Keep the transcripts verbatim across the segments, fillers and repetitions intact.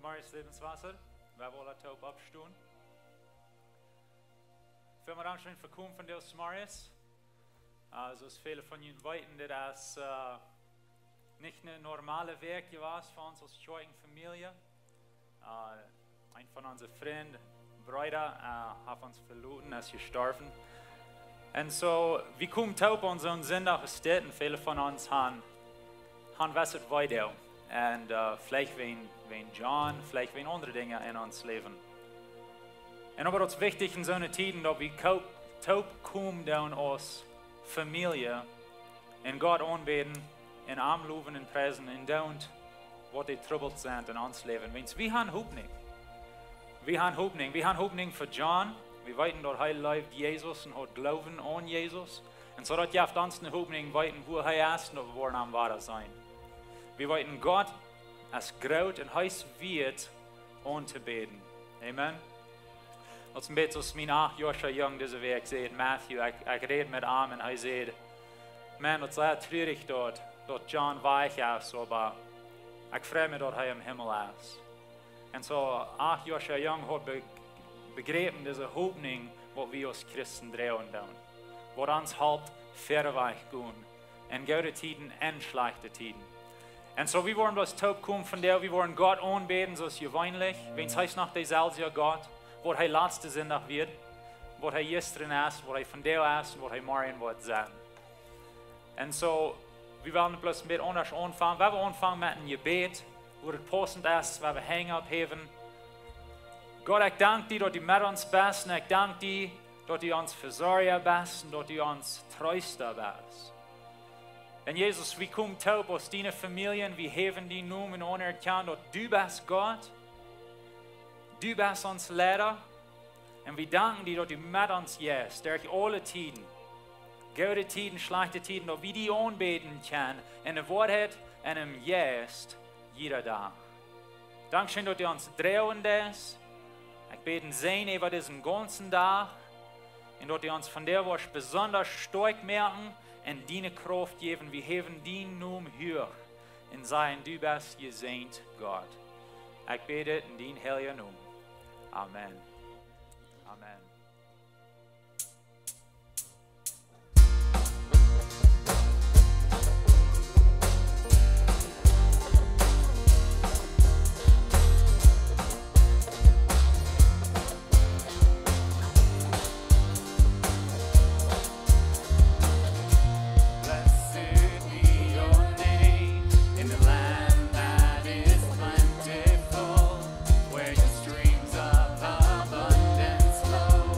Morjes, Lebenswasser. Wie wellen toop oppstonen. Välmol dankscheen fa komen vondoag zemorjes. Äh, soo aus väle von junt weeten, dit es, äh, nich eene normale Wäakj jewast fa ons aus Kjoakjenfamielje. Äh, een von onse Frind, Breeda, äh, haft ons veloten, es jestorwen. Un soo, wie komen toop aun soon Sindach es dit, un väle von ons han, han wesset Weedoag. Un, äh, veleicht wäajen, wäajen John, veleicht wäajen aundre Dinja en ons Läwen. Un oba daut es wichtich en soone Tieden, daut wie ko-, toop komen doonen aus Famielje un Gott aunbäden un am lowen un priesen un doonen, waut dee Trubbels sent en ons Läwen. Wiels wie han Hopninj. Wie han Hopninj. Wie han Hopninj fa John. Wie weeten, daut hee leeft Jesus un haft Gloowen aun Jesus. Un soo daut jeft ons eene Hopninj, weeten, wua hee es un daut wie woaren am wada seenen. Wie weeten, Gott es groot un hee es wieet auntoobäden. Amen. Daut es een bät soo aus mien acht Joa Jung dise Wäakj säd, Matthew, ekj, ekj räd met am un hee säd, Maun, daut es sea trurich daut, daut John wajch es, oba ekj frei mie, daut hee em Himmel es. Un soo, acht Joa Jung haud be-, bejräpen dise Hopninj, waut wie aus Christen droagen doonen. Waut ons halpt wieda wajch gonen en goode Tieden un schlajchte Tieden. Un soo, wie woaren bloos toop komen vondoag, wie woaren Gott aunbäden, soo aus jeweenlich, wiels hee es noch deeselwja Gott, waut hee latsten Sindach wia, waut hee jistren es, waut hee vondoag es un waut hee morjen woat sennen. Un soo, wie wellen bloos een bät aundasch aunfangen. Wie wellen aunfangen met een Jebäd, wua daut paussent es, wua wie Henj opphäwen. Gott, ekj dank die, daut du met ons best, un ekj dank die, daut du ons Vesorja best un daut du ons Treesta best. Un Jesus, wie komen toop aus diene Famielje, wie häwen dienen Nomen aun, erkjanen, daut du best Gott, du best ons Leida. Un wie danken die, daut du met ons jeist, derch aule Tieden, goode Tieden, schlajchte Tieden, daut wie die aunbäden kjennen en de Woarheit un em Jeist jieda Dach. Dankscheen, daut du ons droagen deist. Ekj bäd een Säajen äwa disen gaunzen Dach. Un daut du ons vondoag woascht besondasch stoakj moaken un diene Krauft jäwen. Wie häwen dienen Nomen huach un sajen, du best jesäajent, Gott. Ekj bäd dit en dienen heiljen Nomen. Amen. Amen. Blessed be your name in the land that is plentiful, where your streams of abundance flow.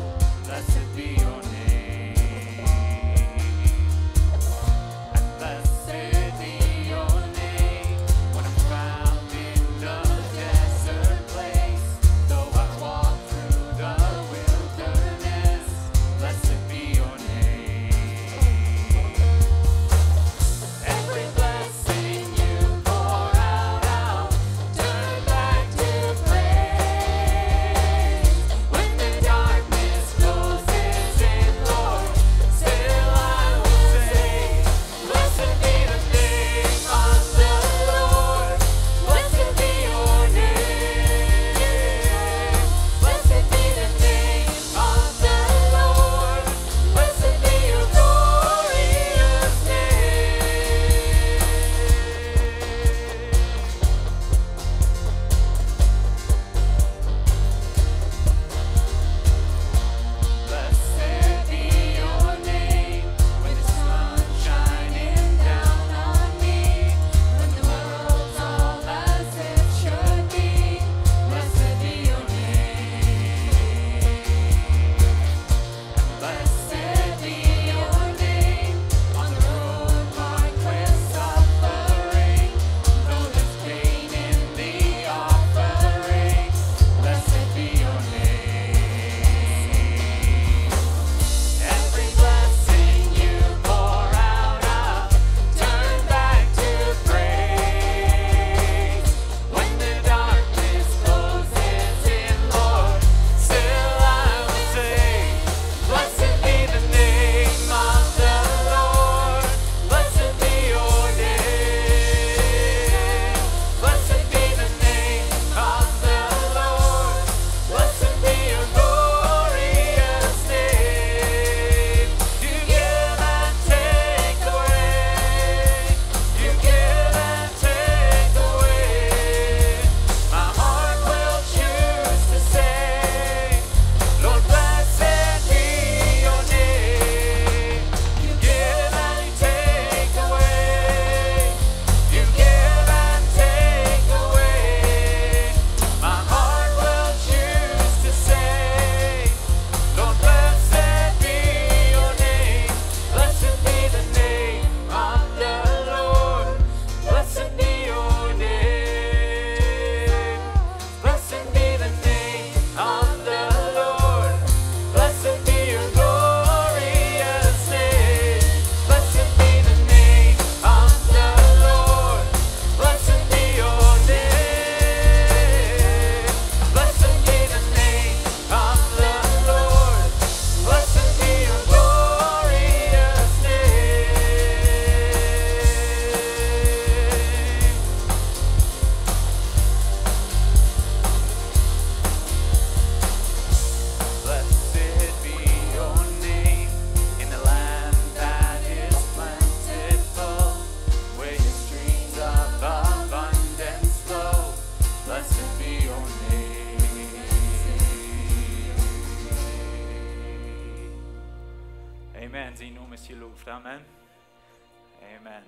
Muss je loft. Amen. Amen.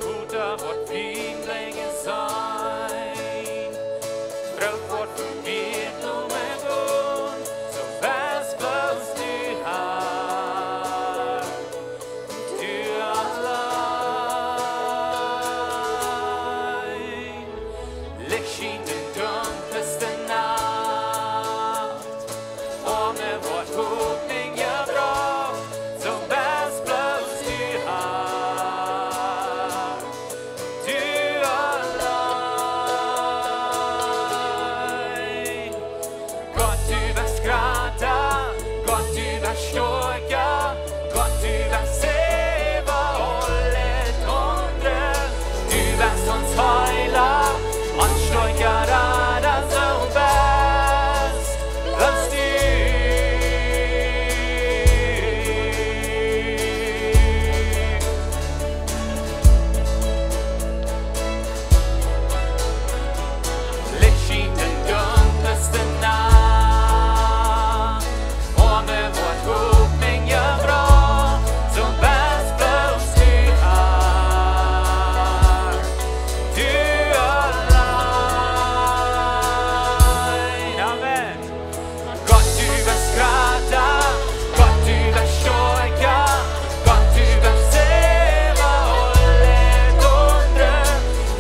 Wota woat Wienblinja sennen? Broot woat von Wiet no mea gonen, soo best bloos du Har, du auleen. Licht schient en de dunkelste Nacht. Oame woat Hopninj jebrocht, soo best bloos du Har, du auleen. Gott, du best jrata, Gott, du best stoakja, Gott, du best äwa aule aundre. Du best ons Heela, ons stoakja Rada, soo best bloos du. Licht schient en de dunkelste Nacht. Oame woat Hopninj jebrocht, soo best bloos du Har, du auleen. Amen. Gott, du best jrata, Gott, du best stoakja, Gott, du best äwa aule aundre.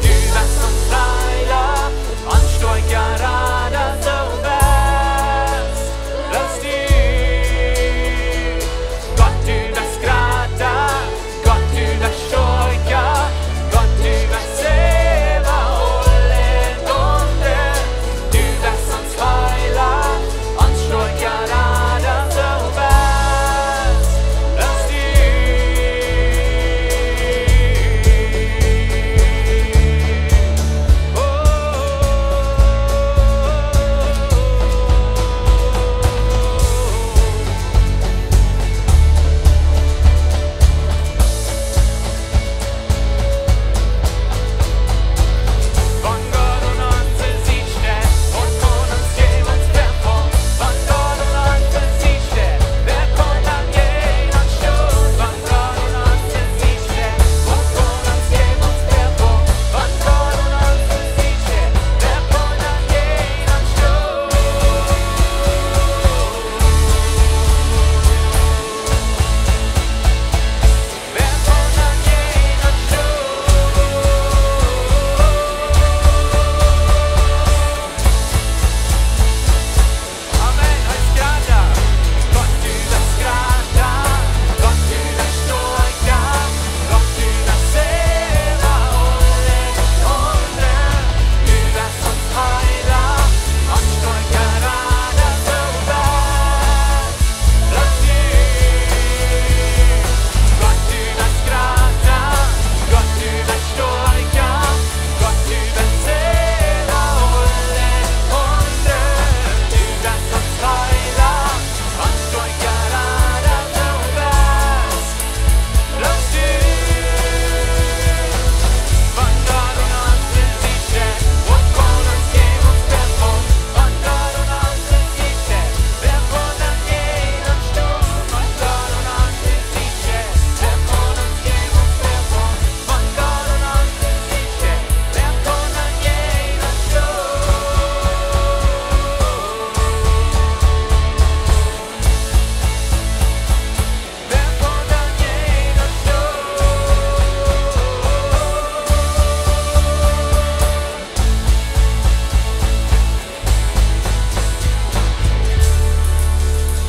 Du best ons Heela, ons stoakja Rada, soo best bloos du. Gott, du best jrata, Gott, du best stoakja, Gott, du best äwa aule aundre. Du best ons Heela, ons stoakja Rada, soo best bloos du.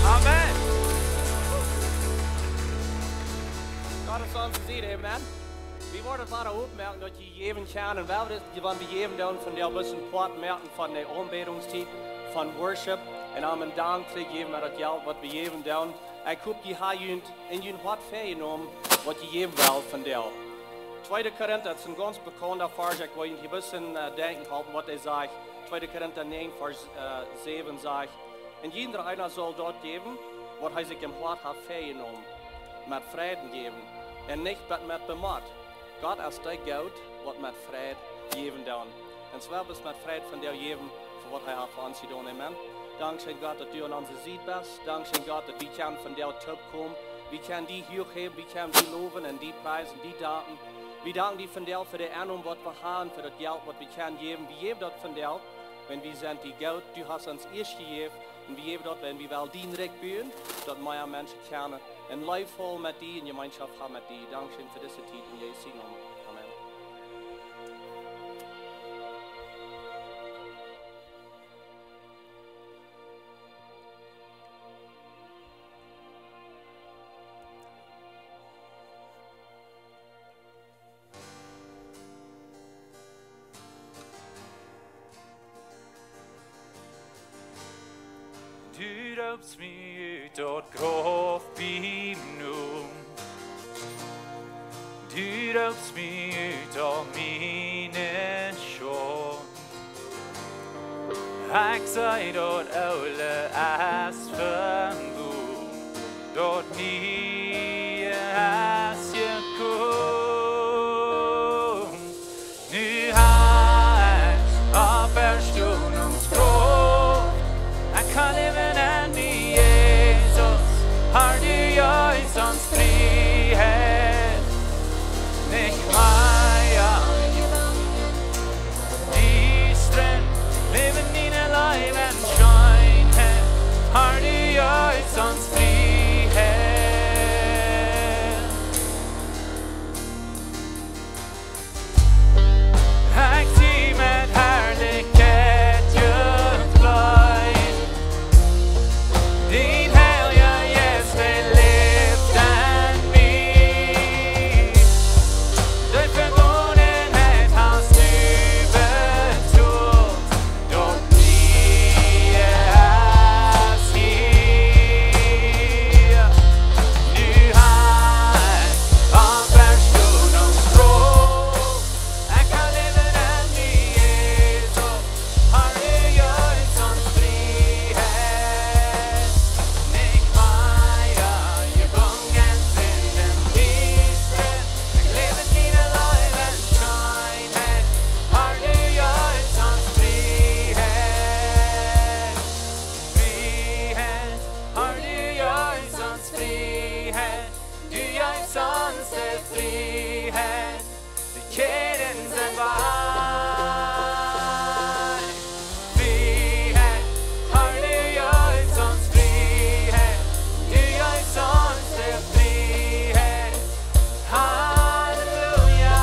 Amen. Gott es aun onse Sied, amen. Wie woaren wada oppmoakjen, daut jie jäwen kjennen. Un wie woaren daut, wan wie jäwen doonen, vondoag een bät Poat moakjen von de Aunbädungstiet, von Worship. Un aum Enj dan trigj jäwen wie daut Jelt, waut wie jäwen doonen. Ekj hop, jie haben junt en jun Hoat väajenomen, waut jie jäwen wellen vondoag. Tweede Korinta, daut es een gaunz bekaunda Varsch, ekj well junt hia een bät, äh, denkjen halpen, waut hee sajcht. Tweede Korinta näajen, Varsch, äh, säwen sajcht: Un jieda eena saul daut jäwen, waut hee sikj em Hoat haft väajenomen, met Freiden jäwen un nich met, met Bemott. Gott es dee Gott, waut met Freid jäwen deit. Un wie wellen met Freid vondoag jäwen fa waut hee haft fa ons jedonen. Amen. Dankscheen Gott, daut du aun onse Sied best. Dankscheen Gott, daut wie kjennen vondoag toopkomen. Wie kjennen die huach häwen, wie kjennen die lowen un die priesen, die danken. Wie danken die vondoag fa de Ennom, waut wie haben, fa daut Jelt, waut wie kjennen jäwen. Wie jäwen daut vondoag, wiels wie sent die Gott, du hast ons ieescht jejäft. Un wie jäwen daut, wiels wie wellen dien Rikj buen, daut mea Menschen kjennen. Un leefvoll met die, en Jemeenschoft haben met die. Dankscheen fa dise Tiet en Jesu Nomen. Amen. Du roopst mie ut daut Grauf bie Nomen. Du roopst mie ut aul miene Schaund. Ekj see daut Oole es vegonen, daut Niee es jekomen. Nu hab ekj Oppstonunk Krauft. Ekj kaun läwen en die, Jesus. Herr, du jeefst ons Frieheit. Nich mea Diestanis, läwen en diene Leew un Scheenheit. Herr, du jeefst ons Frieheit. Ekj sie met Harlichkjeit jekjleet. Dien Heilja Jeist, dee läft en mie. De Vegongenheit hast du betolt. Daut Niee es hia. Nu hab ekj Oppstonunk Krauft. Ekj kaun läwen en die, Jesus. Herr, du jeefst ons Frieheit. Nich mea jebungen sent en Diestanis. Ekj läw en diene Leew un Scheenheit. Herr, du jeefst ons Frieheit. Frieheit. Herr, du jeefst ons Frieheit. Du jeefst ons de Frieheit. De Kjäden sent wajch. Frieheit, Herr, du jeefst ons Frieheit. Du jeefst ons de Frieheit. Halleluja.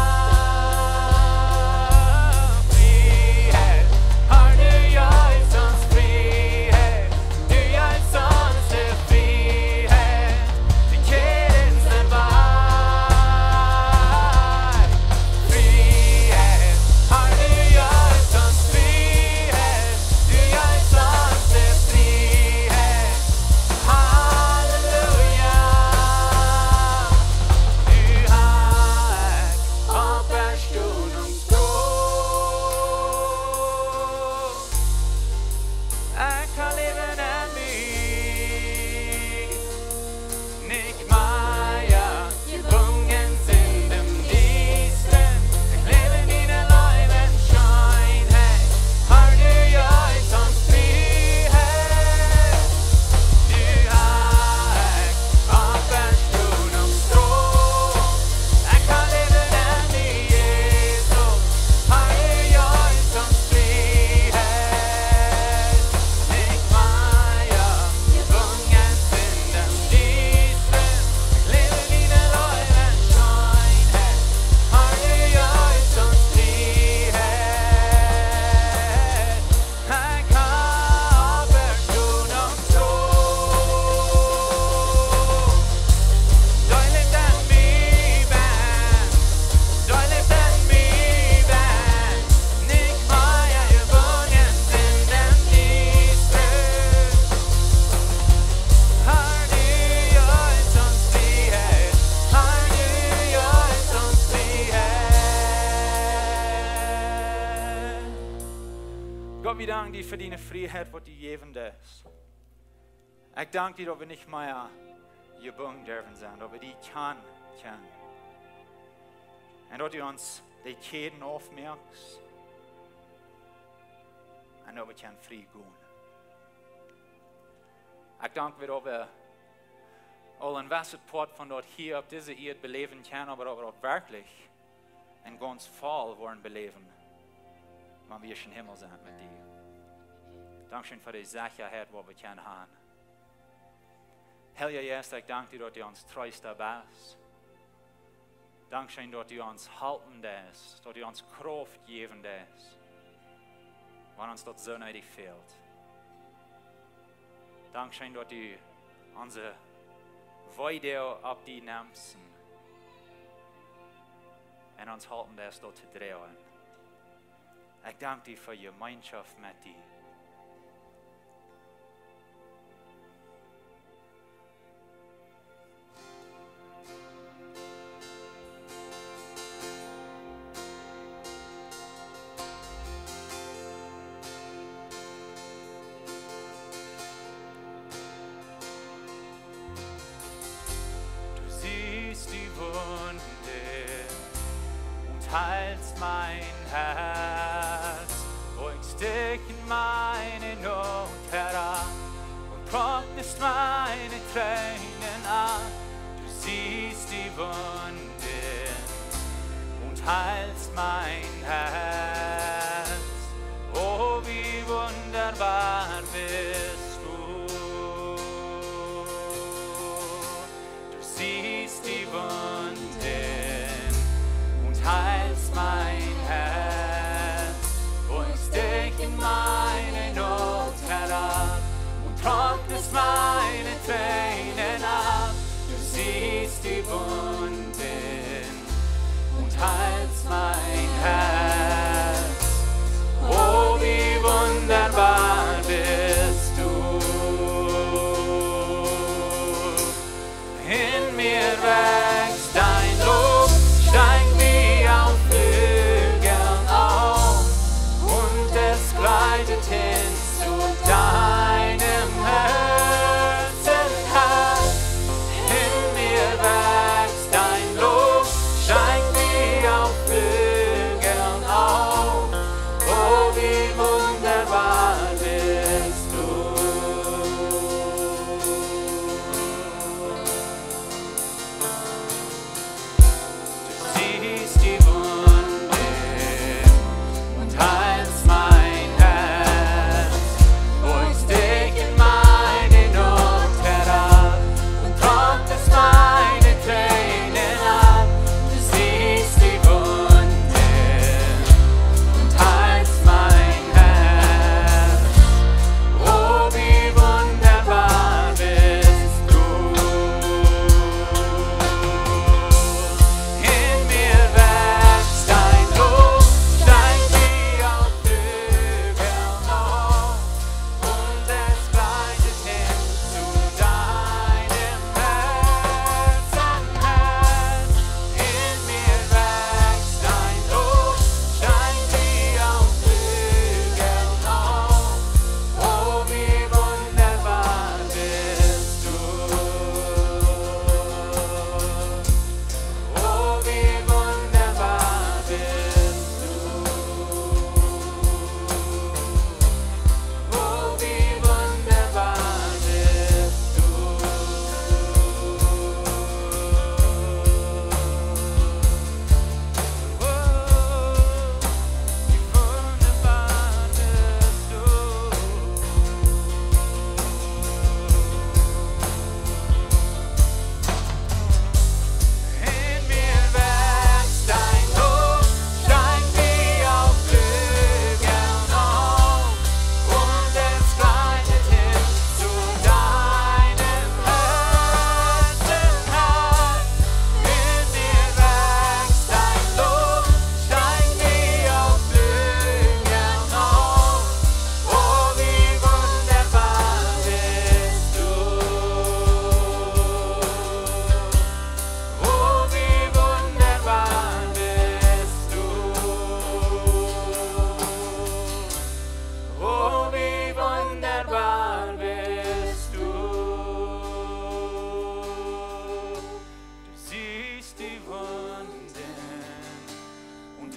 Frieheit, Herr, du jeefst ons Frieheit. Du jeefst ons de Frieheit. De Kjäden sent wajch. Frieheit, Herr, du jeefst ons Frieheit. Du jeefst ons de Frieheit. Halleluja. Nu hab ekj Oppstonunk Krauft. Ekj kaun läwen en die. Nich mea jebungen sent en Diestanis. Ekj läw en diene Leew un Scheenheit. Herr, du jeefst ons Frieheit. Nu hab ekj Oppstonunk Krauft. Ekj kaun läwen en die, Jesus. Herr, du jeefst ons Frieheit. Nich mea jebungen sent en Diestanis. Ekj läw en diene Leew un Scheenheit. Herr, du jeefst ons Frieheit. Ekj hab Oppstonunk Krauft. Dee läft en mie benn. Dee läft en mie benn. Nich mea jebungen sent en Diestanis. Herr, du jeefst ons Frieheit. Herr, du jeefst ons Frieheit. Gott, wie danken die fa diene Frieheit, waut du jäwen deist. Ekj dank die, daut wie nich mea jebungen derwen sennen, daut wie die kjanen kjennen. Un daut du ons de Kjäden aufmoakst un daut wie kjennen frie gonen. Ekj dank die, daut wie aul een wesset Poat von daut hia opp dise Ieed beläwen kjennen, oba daut wie daut werkjlich un gaunz voll woaren beläwen, wan wie em Himmel sent met die. Dankscheen fa de Sechaheit, waut wie kjennen haben. Heilja Jeist, ekj dank die, daut du ons Treesta best. Dankscheen, daut du ons halpen deist, daut du ons Krauft jäwen deist, wan ons daut soo needich fält. Dankscheen, daut du onse Weedoag opp die nemst un ons halpen deist, daut to droagen. Ekj dank die fa Jemeenschoft met die. Du siehst die Wunden und heilst mein Herz. Beugst dich in meine Not herab und trocknest meine Tränen ab. Du siehst die Wunden und heilst mein Herz. Oh, wie wunderbar bist du. Du siehst die Wunden und heilst mein Herz. Beugst dich in meine Not herab und trocknest meine Tränen ab. Du siehst die Wunden und heilst mein Herz.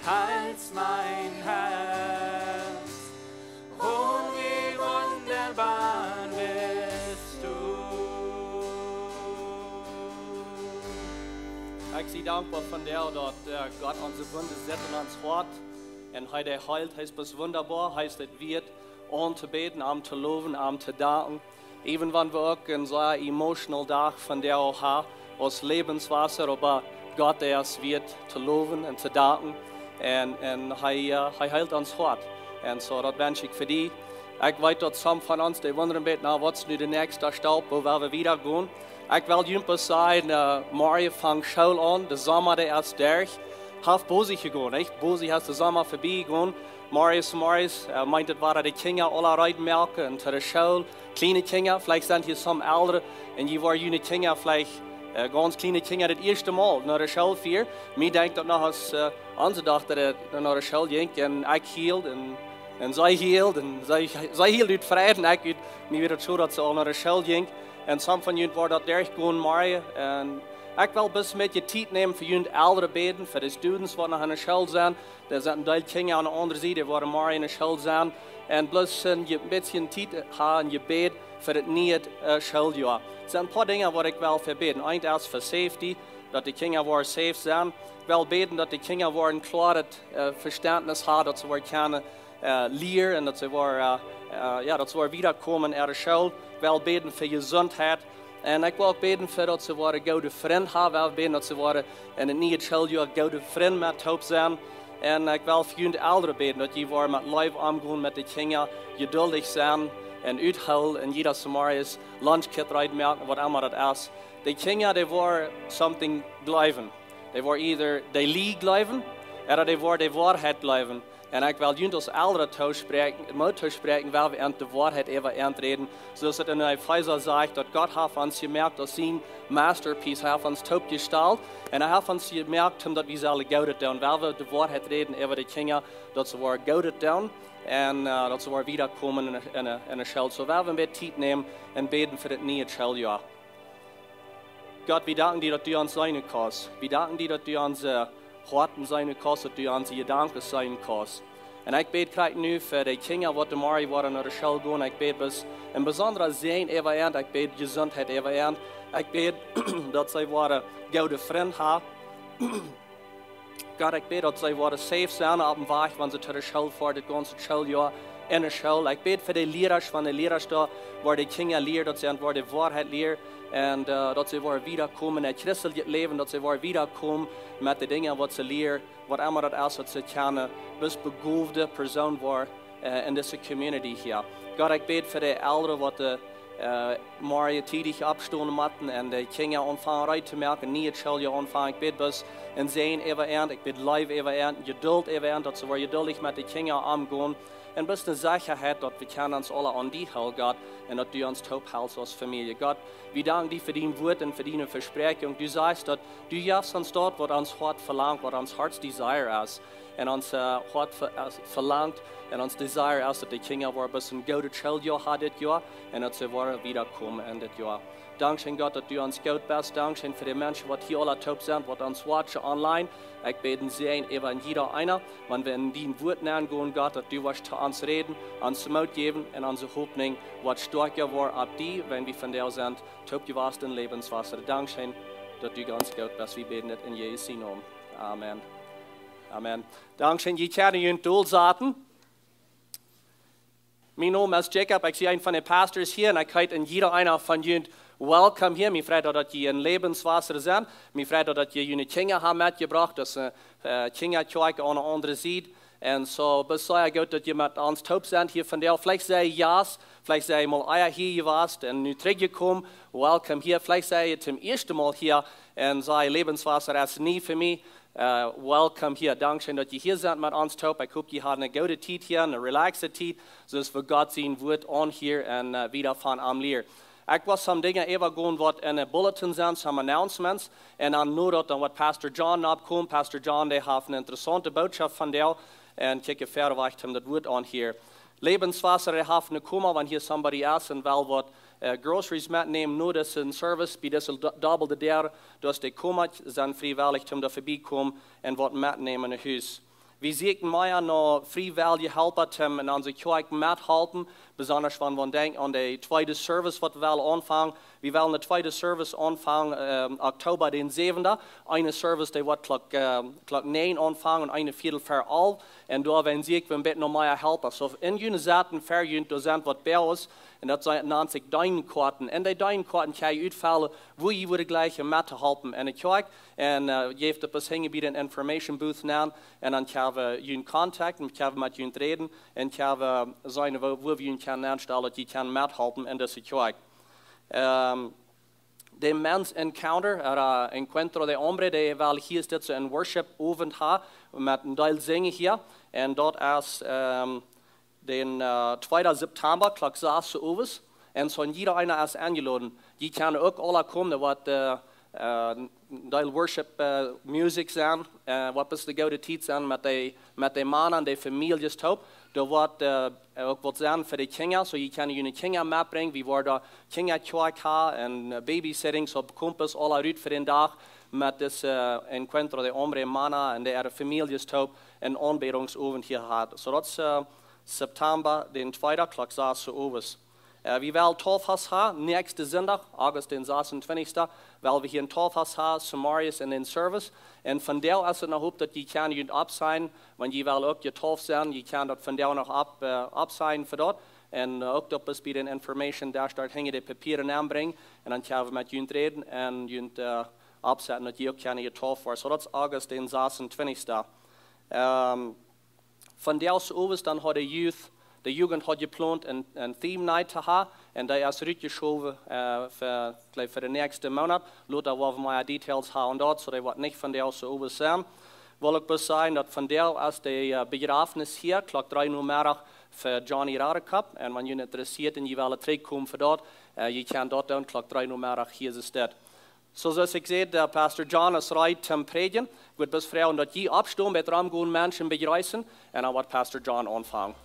Heilst mein Herz, oh, wie wunderbar bist du. Ekj sie dankboa von die, daut, äh, Gott onse Wunde sitt en ons Hoat. Un hee, dee heelt, hee es bloos wundaboa, hee es daut wieet, auntoobäden, am to lowen, am to danken. Even wan wie uk een sea emotional Dach von die haben, aus Lebenswasser, oba Gott, dee es wieet to lowen un to danken. Un, un hee, äh, hee heelt ons Hoat. Un soo, daut wensch ekj fa die. Ekj weet, daut some von ons, dee wundren een bät, na, waut es nu de näakjste Staup, woo woa wie wieda gonen? Ekj well junt bloos sajen, äh, morjen fangt School aun, de Somma, dee es derch. Haft bosich jegonen, nich? Bosich es de Somma verbie jegonen. Morjes, morjes, äh, meent et, woaren de Kjinja aule reed moaken un to de School. Kjliene Kjinja, veleicht sent hia some Elren, un jie woaren june Kjinja veleicht, äh, gaunz kjliene Kjinja daut ieeschte Mol no de School fieren. Mie denkjt daut noch aus, äh, onse Dochta, äh, no de School jinkj, un ekj hield, un, un see hield, un see, see hield ut Freid, un ekj ut, mie wia daut soo, daut see aul no de School jinkj. Un some von junt woaren daut derchgonen morjen. Un ekj well bloos een bät Tiet nämen fa junt Elren bäden, fa de students, waut noch aun de School sent. Doa sent een Deel Kjinja aun de aundre Sied, dee woaren morjen aun de School sennen. Un bloos een je-, bät Tiet haben, Jebäd fa daut niee, äh, Schooljoa. Et sent een poa Dinja, waut ekj well fa bäden. Eent es fa safety, daut de Kjinja woaren safe sennen. Ekj well bäden, daut de Kjinja woaren kloaret, äh, Vestentnis haben, daut see woaren kjennen, äh, lieren un daut see woaren, äh, äh, jo, daut see woaren wieda komen en de School. Ekj well bäden fa Jesuntheit. Un ekj well uk bäden fa daut see woaren goode Frind haben, well bäden daut see woaren en daut niee Schooljoa goode Frind met toop sennen. Un ekj well fa junt Elren bäden, daut jie woaren met Leew omgonen met de Kjinja, jeduldich sennen un uthoolen un jieda Morjes Lunch Kit reed moaken, waut emma daut es. De Kjinja, dee woaren something jleewen. Dee woaren either de Lie jleewen, ooda dee woaren de Woarheit jleewen. Un ekj well junt aus Elren toospräakjen, Moot toospräakjen, wiels wie an de Woarheit äwa an räden. Soo aus et en Efeesa sajcht, daut Gott haft ons jemoakt aus sien masterpiece. Hee haft ons toop jestalt un hee haft ons jemoakt, om daut wie sellen Goodet doonen. Wiels wie de Woarheit räden äwa de Kjinja, daut see woaren Goodet doonen un, äh, daut see woaren wieda komen en, en, en de School. Soo, wiels wie een bät Tiet nämen un bäden fa daut niee Schooljoa. Gott, wie danken die, daut du ons seenen kaust. Wie danken die, daut du onse Hoaten seenen kaust, daut du onse Jedanken seenen kaust. Un ekj bäd krakjt nu fa de Kjinja, waut morjen woaren no de School gonen. Ekj bäd bloos een besondra Säajen äwa an. Ekj bäd Jesuntheit äwa an. Ekj bäd, daut see woaren goode Frind haben. Gott, ekj bäd, daut see woaren safe sennen opp dän Wajch, wan see no de School foaren, daut gaunze Schooljoa en de School. Ekj bäd fa de Liera, wan de Liera doa, woaren de Kjinja lieren, daut see an woaren de Woarheit lieren. Un, äh, daut see woaren wieda komen en christeljet Läwen, daut see woaren wieda komen met de Dinja, waut see lieren, waut emma daut es, daut see kjennen, bloos begoowde Persoon woaren, äh, en dise community hia. Gott, ekj bäd fa de Elren, waut de, äh, morjen tiedich oppstonen motten un de Kjinja aunfangen reed to moaken, niee Schooljoa aunfangen. Ekj bäd bloos een Säajen äwa an, ekj bäd Leew äwa an, Jeduld äwa an, daut see woaren jeduldich met de Kjinja omgonen. Un bloos eene Sechaheit, daut wie kjennen ons aule aun die hoolen, Gott, un daut du ons toop helst aus Famielje. Gott, wie danken die fa dien Wort un fa diene Vespräakjunk. Du sajchst, daut du jefst ons daut, waut ons Hoat velangt, waut ons Heart's Desire es. Un ons, äh, Hoat ve-, es velangt un ons Desire es, daut de Kjinja woaren bloos een goodet Schooljoa haben dit Joa un daut see woaren wieda komen en dit Joa. Dankscheen, Gott, daut du ons goot best. Dankscheen fa de Menschen, waut hia aule toop sent, waut ons watchen online. Ekj bäd een Säajen äwa jieda eena. Wan wie en dien Wort nengonen, Gott, daut du woascht to ons räden, ons Moot jäwen un onse Hopninj woat stoakja woaren opp die, wan wie vondoag sent toopjewast en Lebenswasser. Dankscheen, daut du gaunz goot best. Wie bäden dit en Jesus sienen Nomen. Amen. Amen. Dankscheen, jie kjennen junt dol saten. Mien Nomen es Jacob, ekj sie een von de Pastors hia un ekj heet en jieda eena von junt welcome hia. Mie freit daut, daut jie en Lebenswasser sent. Mie freit daut, daut jie june Kjinja haben metjebrocht. Daut es eene, äh, Kjinjakjoakj aun de aundre Sied. Un soo, bloos sea goot, daut jie met ons toop sent hia vondoag. Veleicht sie jie Jast, veleicht sie jie mol ea hia jewast un nu trigjjekomen. Welcome hia. Veleicht sie jie toom ieeschten Mol hia un saj: Lebenswasser es nie fa mie. Äh, welcome hia. Dankscheen, daut jie hia sent met ons toop. Ekj hop, jie haben eene goode Tiet hia, eene relaxte Tiet, soo aus wie Gott sien Wort aunhieren un, äh, wieda von am lieren. Ekj woa some Dinja äwagonen, waut en de Bulletin sent, some announcements. Un dan no daut dan waut Pastor John nopp kjemt. Pastor John, dee haft eene interessaunte Bootschoft vondoag. Un kjikj, ekj vewacht am daut Wort aunhieren. Lebenswasser, dee haft eene Koma, wan hia somebody es un well waut, äh, groceries metnämen, no disen Service, bie dise do-, dobbelde Däa, doa es de Koma, sent friewellich toom doa verbiekomen un waut metnämen no Hus. Wie sieekjen mea no friewellje Halpa toom en onse Kjoakj methalpen, besonda wan wie denkjen aun de tweede Service, waut wie wellen aunfangen. Wie wellen de tweede Service aunfangen, ähm, Oktoba dän säwenden. Eene Service, dee woat Klock, ähm, Klock näajen aunfangen un eene Viedel ver alf. Un doawäajen sieekj wie een bät no mea Halpa. Soo, en june Sitten ver junt, doa sent waut Boots, un daut sent, nant sikj Deenkoaten. Un dee Deenkoaten kjenn jie utfellen, woo jie wudden jleichen mettohalpen en de Kjoakj. Un, äh, jeft et bloos hinjen bie dän Information Booth aun. Un dan kjenn wie junt contacten, kjenn wie met junt räden. Un kjenn wie seenen, woo, woo wie junt kjennen aunstalen, daut jie kjennen methalpen en dise Kjoakj. Ähm, de Men's Encounter, äh, Encuentro de Hombre, dee well hia es dit soo een Worship-Owent haben, met een Deel sinjen hia. Un daut es, ähm, dän, äh, tweeden September, Klock sas owes. Un soo jieda eena es enjeloden. Jie kjennen uk aula komen, doa woat, äh, äh, een Deel Worship, äh, Musik sennen, äh, waut best de goode Tiet sennen met de, met de Mana un de Famieljes toop. Doa woat, äh, uk waut sennen fa de Kjinja, soo jie kjennen june Kjinja metbrinjen. Wie woaren Kjinjakjoakj haben un, äh, Babysitting, soo Kumpels aula rut fa dän Dach met dise, äh, Encuentro de Hombre, Mana un de äare Famieljes toop een Aunbädungsowent hia haben. Soo daut es, äh, September dän tweeden, Klock sas owes. Äh, wie wellen Tauffast haben, näakjsten Sindach, August dän sasuntwintichsten, well wie hia een Tauffast haben, Samarius en dän Service. Un vondoag es et noch opp, daut jie kjennen junt aufsajen, wan jie wellen uk jetauft sennen, jie kjennen daut vondoag noch auf, äh, aufsajen fa daut. Un, äh, uk daut es bie dän Information Desk, doa hinjen de Papieren aunbrinjen. Un dan kjenn wie met junt räden un junt, äh, aufsajen, daut jie uk kjennen jetauft woaren. Soo daut es August dän sasuntwintichsten. Ähm, Vondoag owes dan haud de Youth, de Jugend haud jeplont een, een Theme Night to haben. Un dee es rutjeschowen, äh, fa, jleew, fa dän näakjsten Moonat. Lota woa wie mea Details haben un daut, soo dee woat nich vondoag owes sennen. Well uk bloos sajen, daut vondoag es de, äh, Bejrafnis hia, Klock dree Uhr Meddach fa Johnny Radekop. Un wan junt interessieet un jie wellen trigjkomen fa daut, äh, jie kjennen daut doonen, Klock dree Uhr Meddach hia es dit. Soo, soo aus ekj säd, äh, Pastor John es reed toom prädjen. Ekj wudd bloos froagen, daut jie oppstonen, bie daut Romgonen Menschen bejreessen. Un dan woat Pastor John aunfangen.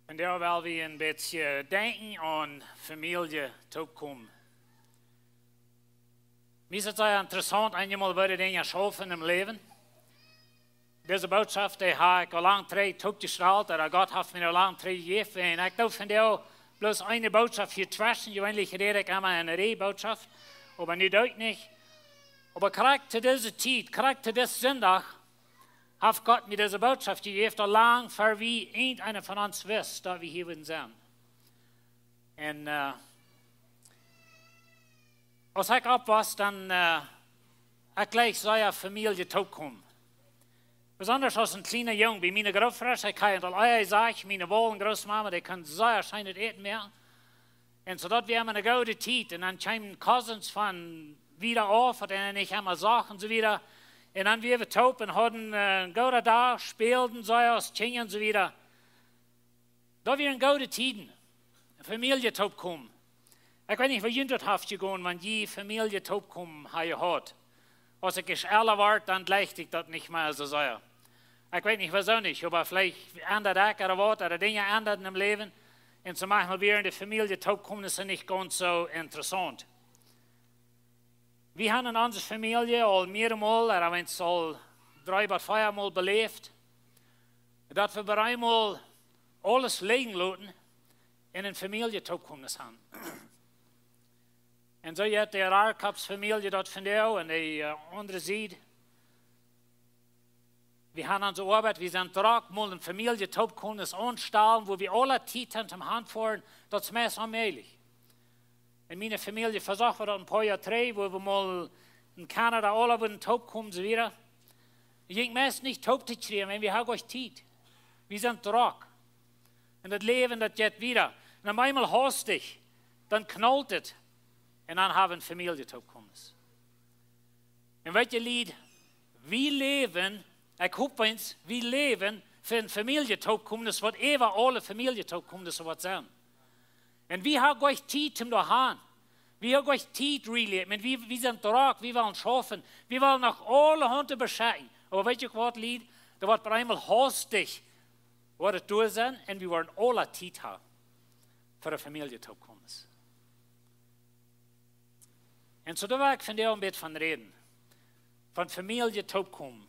Un doa well wie een bät denkjen aun Famielje toopkomen. Mie es et sea interessaunt, eenjemol woo de Dinja schaufen em Läwen. Dise Bootschoft, dee hab ekj aul lang trigj toopjestalt, ooda Gott haft mie aul lang trigj jejäft. Un ekj doo vondoag bloos eene Bootschoft hia tweschen. Jeweenlich räd ekj emma eene Rieej Bootschoft, oba nu doo ekj nich. Oba krakjt to dise Tiet, krakjt to disen Sindach, haft Gott mie dise Bootschoft jejäft, aul lang ver wie, irjenteena von ons wist, daut wie hia wudden sennen. Un, äh, aus ekj oppwos, dan, äh, ekj jleich sea Famielje toopkomen. Besonda aus een kjliena Jung, bie miene Grootöaren, ekj hab aul ea jesajcht, miene Wol un Grootmama, dee kunnen sea scheenet Äten moaken. Un soo daut wia emma eene goode Tiet. Un dan kjeemen Cousins von wieda auf, waut eena nich emma sach un soo wieda. Un dan wia wie toop un hauden, äh, een gooden Dach, spälden, soo aus Kjinja un soo wieda. Daut wieren goode Tieden. Famielje toopkomen. Ekj weet nich, woo junt daut haft jegonen, wan jie Famielje toopkomen haben jehaut. Aus ekj ieescht ella wort, dan jleicht ekj daut nich mea soo sea. Ekj weet nich, wuarom nich, oba veleicht endad ekj ooda waut, ooda Dinja endaden em Läwen. Un soo maunchmol wieren de Famielje toopkomen nich gaunz soo interessaunt. Wie haben en onse Famielje aul mearemol, ooda wie haben et aul dree bat vea Mol beläft, daut wie bie eemol aules lijen loten un eene Famielje toopkomen haben. Un soo jeit de Rarekops Famielje daut vondoag un de, äh, aundre Sied. Wie haben onse Oabeit, wie sent drock, mol eene Famielje toopkomen aunstalen, wua wie aule Tiet han toom hanfoaren, daut es meist onmäajlich. Un miene Famielje vesocht wie daut een poa Joa trigj, wua wie mol en Kanada, aule wudden toopkomen, soo wieda. Jinkj meist nich toop to kjrieen, wiels wie haben goanich Tiet. Wie sent drock. Un daut Läwen, daut jeit wieda. Un opp eemol haustich, dan knault et. Un dan haben wie Famielje toopkomen. Un weet jie, Lied, wie läwen, ekj hop eens, wie läwen fa een Famielje toopkomen, waut äwa aule Famielje toopkomen, waut sent. Un wie haben goanich Tiet om doa han. Wie haben goanich Tiet, really. Ekj meen, wie, wie sent drock, wie wellen schaufen, wie wellen noch aulahaunt beschekjen. Oba weet jie waut, Lied? Daut woat opp eemol haustich, woat et doa sennen un wie woaren aule Tiet haben fa de Famielje toopkomen. Un soo, doa well ekj vondoag een bät von räden. Von Famielje toopkomen.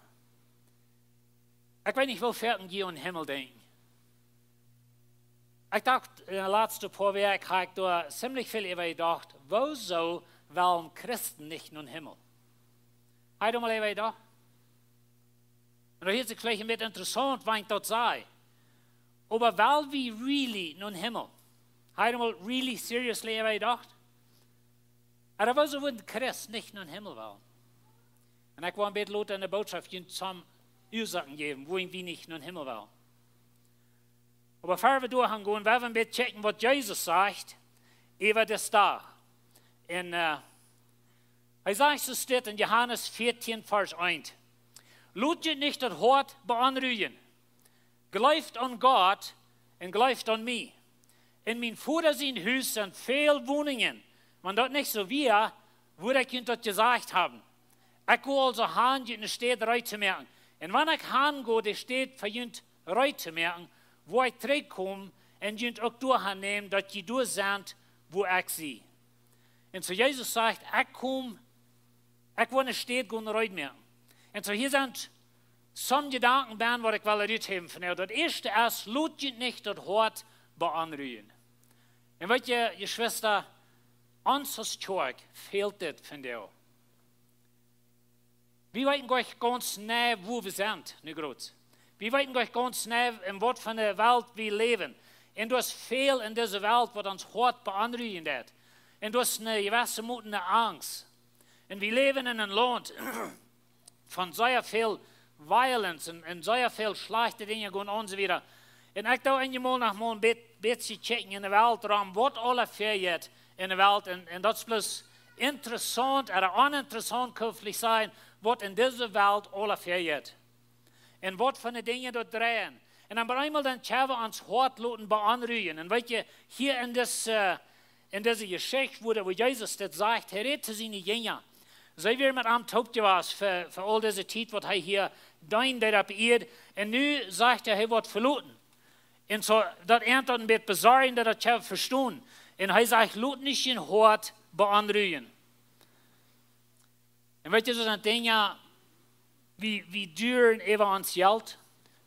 Ekj weet nich, woo foaken jie aun Himmel denkjen. Ekj docht, enne latste poa Wäakj hab ekj doa ziemlich väl äwa jedocht, wuarom wellen Christen nich nom Himmel? Hab jie doa mol äwa jedocht? Un daut hieet sikj veleicht een bät interessaunt, wan ekj daut saj. Oba well wie really nom Himmel? Hab jie doa mol really seriously äwa jedocht? Ooda wuarom wudd een Christ nich nom Himmel wellen? Un ekj woa een bät lota enne Bootschoft junt some Uasoaken jäwen, wuarom wie nich nom Himmel wellen. Oba ea wie doa han gonen, well wie een bät checken, waut Jesus sajcht äwa disen Dach. Un, äh, hee sajcht, soo steit en Johanes vieetieen, Varsch eent: "Lot junt nich daut Hoat beonrujen. Jleeft aun Gott un jleeft aun mie. En mien Voda sien Hus sent väl Woninjen. Wan daut nich soo wia, wudd ekj junt daut jesajcht haben. Ekj go aulsoo han, junt eene Städ reed to moaken. Un wan ekj han go, de Städ fa junt reed to moaken, woa ekj trigjkomen un junt uk doa han nämen, daut jie doa sent, wua ekj sie." Un soo Jesus sajcht: "Ekj kom, ekj woa eene Städ gonen reed moaken." Un soo hia sent some Jedanken bie, waut ekj well ruthäwen von junt. Daut ieeschte es: "Lot junt nich daut Hoat beonrujen." Un weet jie, Jeschwista, ons aus Kjoakj fält dit vondoag. Wie weeten goanich gaunz jeneiw, wua wie sent, nu groot. Wie weeten goanich gaunz jeneiw, en waut fa eene Welt wie läwen. Un doa es väl en dise Welt, waut ons Hoat beonrujen deit. Un doa es eene jewesse Mot ne Angst. Un wie läwen en een Launt von sea väl violence un, un sea väl schlajchte Dinja gonen aun, soo wieda. Un ekj doo eenjemol noch mol een bät, bät checken enne Welt rom, waut aula väajeit enne Welt. Un, un daut es bloos interessaunt, ooda oninteressaunt, kaun ekj veleicht sajen, waut en dise Welt aula väajeit. Un waut fa Dinja doa dreien. Un dan opp eemol dan kjenn wie ons Hoat loten beonrujen. Un weet jie, hia en dise, äh, en dise Jeschicht, wua, wua Jesus dit sajcht, hee rät to siene Jinja. See wieren met am toop jewast fa, fa aul dise Tiet, waut hee hia deend opp Ieed. Un nu sajcht hee, hee woat veloten. Un soo, daut eent daut een bät besorjen, daut daut kjenn wie vestonen. Un hee sajcht: "Lot nich jun Hoat beonrujen." Un weet jie, soo sent Dinja, wie, wie duren äwa ons Jelt,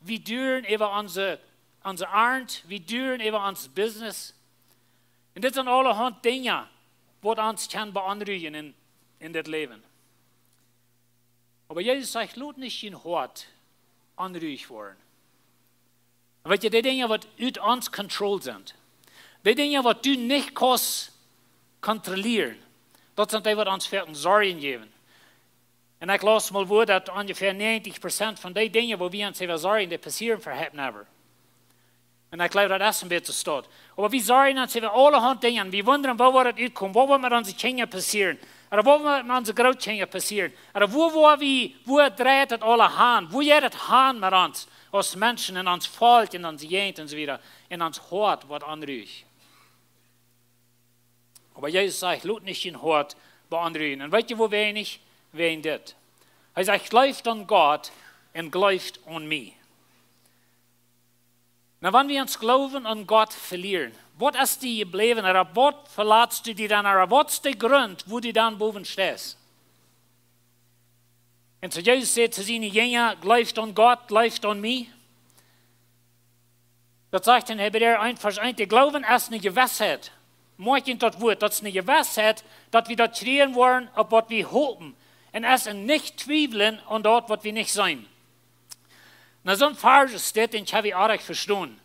wie duren äwa onse, onse Arnt, wie duren äwa ons Business. Un dit sent aulahaunt Dinja, waut ons kjennen beonrujen en, en dit Läwen. Oba Jesus sajcht: "Lot nich jun Hoat onruich woaren." Un weet jie, dee Dinja, waut ut ons Kontroll sent, dee Dinja, waut du nich kaust kontrollieren, daut sent dee, waut ons foaken Sorjen jäwen. Un ekj laus mol, wua daut onjefäa näajentich Prozent von dee Dinja, wua wie ons äwa sorjen, dee passieren veleicht never. Un ekj jleew, daut es een bät soo. Oba wie sorjen ons äwa aulahaunt Dinja. Wie wundren, woo woat daut utkomen? Waut woat met onse Kjinja passieren? Ooda waut woat met onse Grootkjinja passieren? Ooda wua, wua wie, wua dreit daut aula han? Wua jeit daut han met ons, aus Menschen, en ons Volkj, en onse Jäajent un soo wieda? Un ons Hoat woat onruich. Oba Jesus sajcht: "Lot nich jun Hoat beonrujen." Un weet jie, woo weens? Wäajen dit. Hee sajcht: "Jleeft aun Gott un jleeft aun mie." Nu, wan wie ons Gloowen aun Gott velieren, waut es die jebläwen? Ooda waut velatst du die dan? Ooda waut es de Grunt, wua du dan bowen steist? Un soo Jesus säd to siene Jinja: "Jleeft aun Gott, jleeft aun mie." Daut sajcht en Hebräa eent, Varsch eent: "De Gloowen es eene Jewissheit." Moakj junt daut Wuat, daut es eene Jewissheit, daut wie daut kjrieen woaren, opp waut wie hopen. Un es een nich twiewlen aun daut, waut wie nich seenen. Nu, soon Varsch es dit, un kjenn wie oajch vestonen.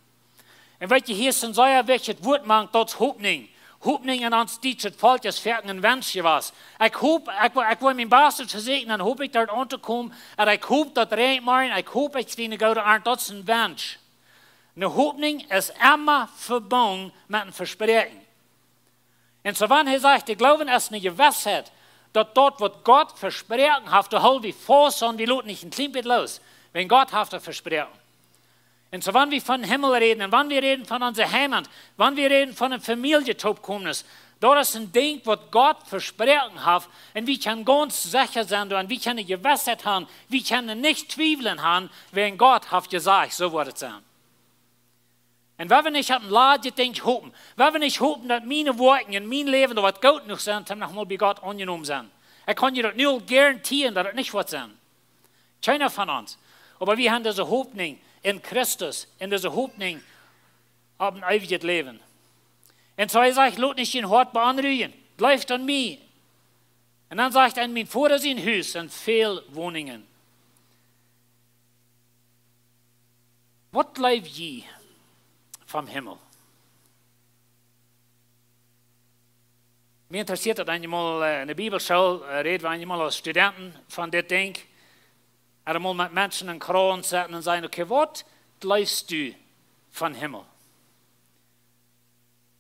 Un weet jie, hia es een sea wichtjet Wuat, maun, daut es Hopninj. Hopninj en ons dietschet Volkj es foaken een Wensch jewast. Ekj hop, ekj, wo- ekj woa mien Bastet vesieekjen, dan hop ekj doa auntokomen. Un ekj hop daut räajent morjen, ekj hop ekj kjrie eene goode Arnt, daut es een Wensch. Eene Hopninj es emma vebungen met een Vespräakjen. Un soo wan hee sajcht, de Gloowen es eene Jewissheit, daut daut waut Gott vesproaken haft, doa hool wie faust aun, wie loten nich een kjlien bät loos, wiels Gott haft daut vesproaken. Un soo wan wie von Himmel räden, un wan wie räden von onse Heimat, wan wie räden von eene Famielje Toopkomes, daut es een Dinkj waut Gott vesproaken haft, un wie kjennen gaunz secha sennen doa, un wie kjennen Jewissheit haben, wie kjennen nich twiewlen haben, wiels Gott haft jesajcht, soo woat et sennen. Un wie woaren nich opp een ladjet Dinkj hopen, wie woaren nich hopen daut miene Woakjen en mien Läwen doa waut goot jenuach sent, om noch mol bie Gott aunjenomen sennen. Ekj kaun die daut nu aul garantieren daut et nich woat sennen. Kjeena von ons. Oba wie haben dise Hopninj en Christus, en dise Hopninj opp een eewjet Läwen. Un soo hee sajcht, lot nich dien Hoat beonrujen, jleeft aun mie. Un dan sajcht hee, en mien Voda sien Hus sent väl Woninjen. Waut jleew jie vom Himmel? Mie interessieet daut eenjemol, äh, en de Bibelschool, äh, räd wie eenjemol aus Studenten von dit Dinkj. Eenjemol met Menschen en Kjreis sitten un sajen, okay, waut jleefst du vom Himmel?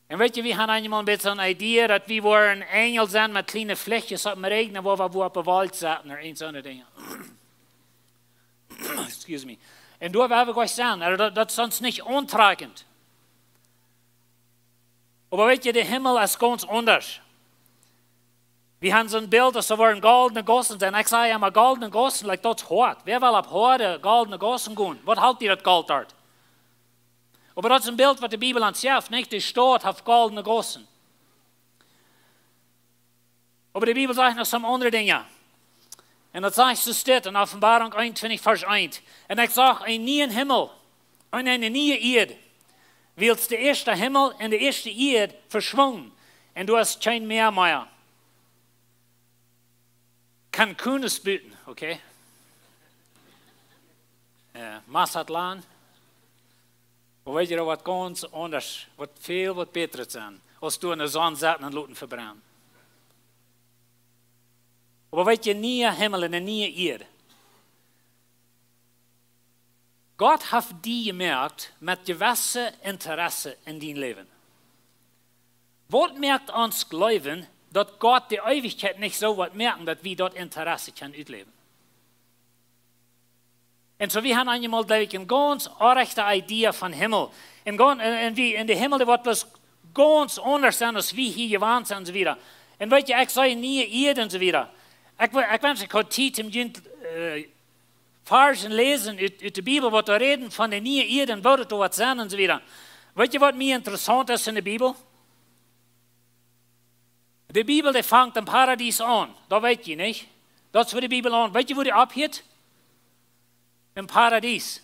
Un weet jie, wie haben eenjemol een bät soon Idee daut wie woaren Enjel sennen met kjliene Flichjes opp dän Rigjen, wua wie, wua wie opp de Wolkj sitten, ooda irjent soone Dinja. Excuse me. Un doa woa wie jlikj sennen. Aulsoo daut, daut es ons nich auntrakjent. Oba weet jie, de Himmel es gaunz aundasch. Wie haben soon Bilt, daut doa woaren goldne Gaussen sennen. Ekj saj emma goldne Gaussen, like, daut es hoat. Wäa well opp hoade goldne Gaussen gonen? Waut halpt die daut Golt doa? Oba daut es een Bilt waut de Bibel ons jeft, nich? De Staut haft goldne Gaussen. Oba de Bibel sajcht noch soone aundre Dinja. Un daut sajcht soo dit en Openboarunk eenuntwintich, Varsch eent. Un ekj sach eenen nieen Himmel un eene niee Ieed, wiels de ieeschte Himmel un de ieeschte Ieed veschwungen, un doa es kjeen Mäa mea. Cancún es buten, okay? Äh, Mazatlán. Oba weet jie, daut woat gaunz aundasch, woat väl waut bätret sennen, aus doa en de Sonn sitten un loten vebrennen. Oba weet jie, niee Himmel un eene niee Ieed. Gott haft die jemoakt met jewesse Interesse en dien Läwen. Waut moakt ons jleewen, daut Gott de Eewichkjeit nich soo woat moaken, daut wie daut Interesse kjennen utläwen? Un soo, wie haben eenjemol, jleew ekj, eene gaunz orrajchte Idee vom Himmel. Un gaun-, un, un wie, un de Himmel, dee woat bloos gaunz aundasch sennen aus wie hia jewant sent un soo wieda. Un weet jie, ekj saj niee Ieed un soo wieda. Ekj wo-, ekj wensch, ekj haud Tiet om junt, äh, Varschen läsen ut, ut de Bibel, waut doa räden von de niee Ieed un woo daut doa woat sennen un soo wieda. Weet jie, waut mie interessaunt es en de Bibel? De Bibel, dee fangt em Paradies aun. Daut weet jie, nich? Daut es wua de Bibel aun. Weet jie, wua dee opphieet? Em Paradies.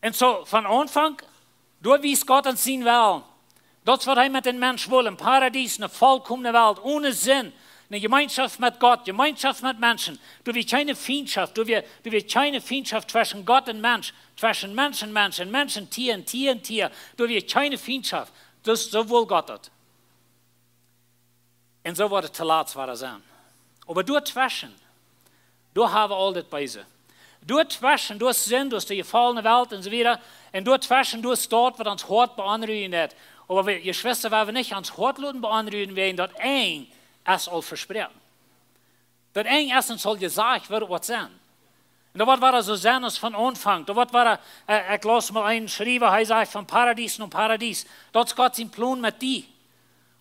Un soo, von Aunfank, doa wiest Gott ons sienen Wellen. Daut es waut hee met dän Mensch well. Em Paradies, eene volkomne Welt, onen Sind, eene Jemeenschoft met Gott, Jemeenschoft met Menschen. Doa wia kjeene Fientschoft, doa wia, doa wia kjeene Fientschoft tweschen Gott un Mensch, tweschen Mensch un Mensch, un Mensch un Tia, un Tia un Tia. Doa wia kjeene Fientschoft. Daut es, soo well Gott daut. Un soo woat et toolatst wada sennen. Oba doa tweschen, doa haben wie aul daut Beese. Doa tweschen, doa es Sind, doa es de jefollne Welt un soo wieda. Un doa tweschen, doa es daut waut ons Hoat beonrujen deit. Oba wie, Jeschwista, wie woaren nich ons Hoat loten beonrujen, wiels daut Enj es aul vesproaken. Daut Enj es aul jesajcht, woo daut woat sennen. Un daut woat wada soo sennen aus von Aunfank. Daut woat wada, äh, ekj laus mol eenen Schriewa, hee säd, von Paradies no Paradies. Daut es Gott sien Plon met die.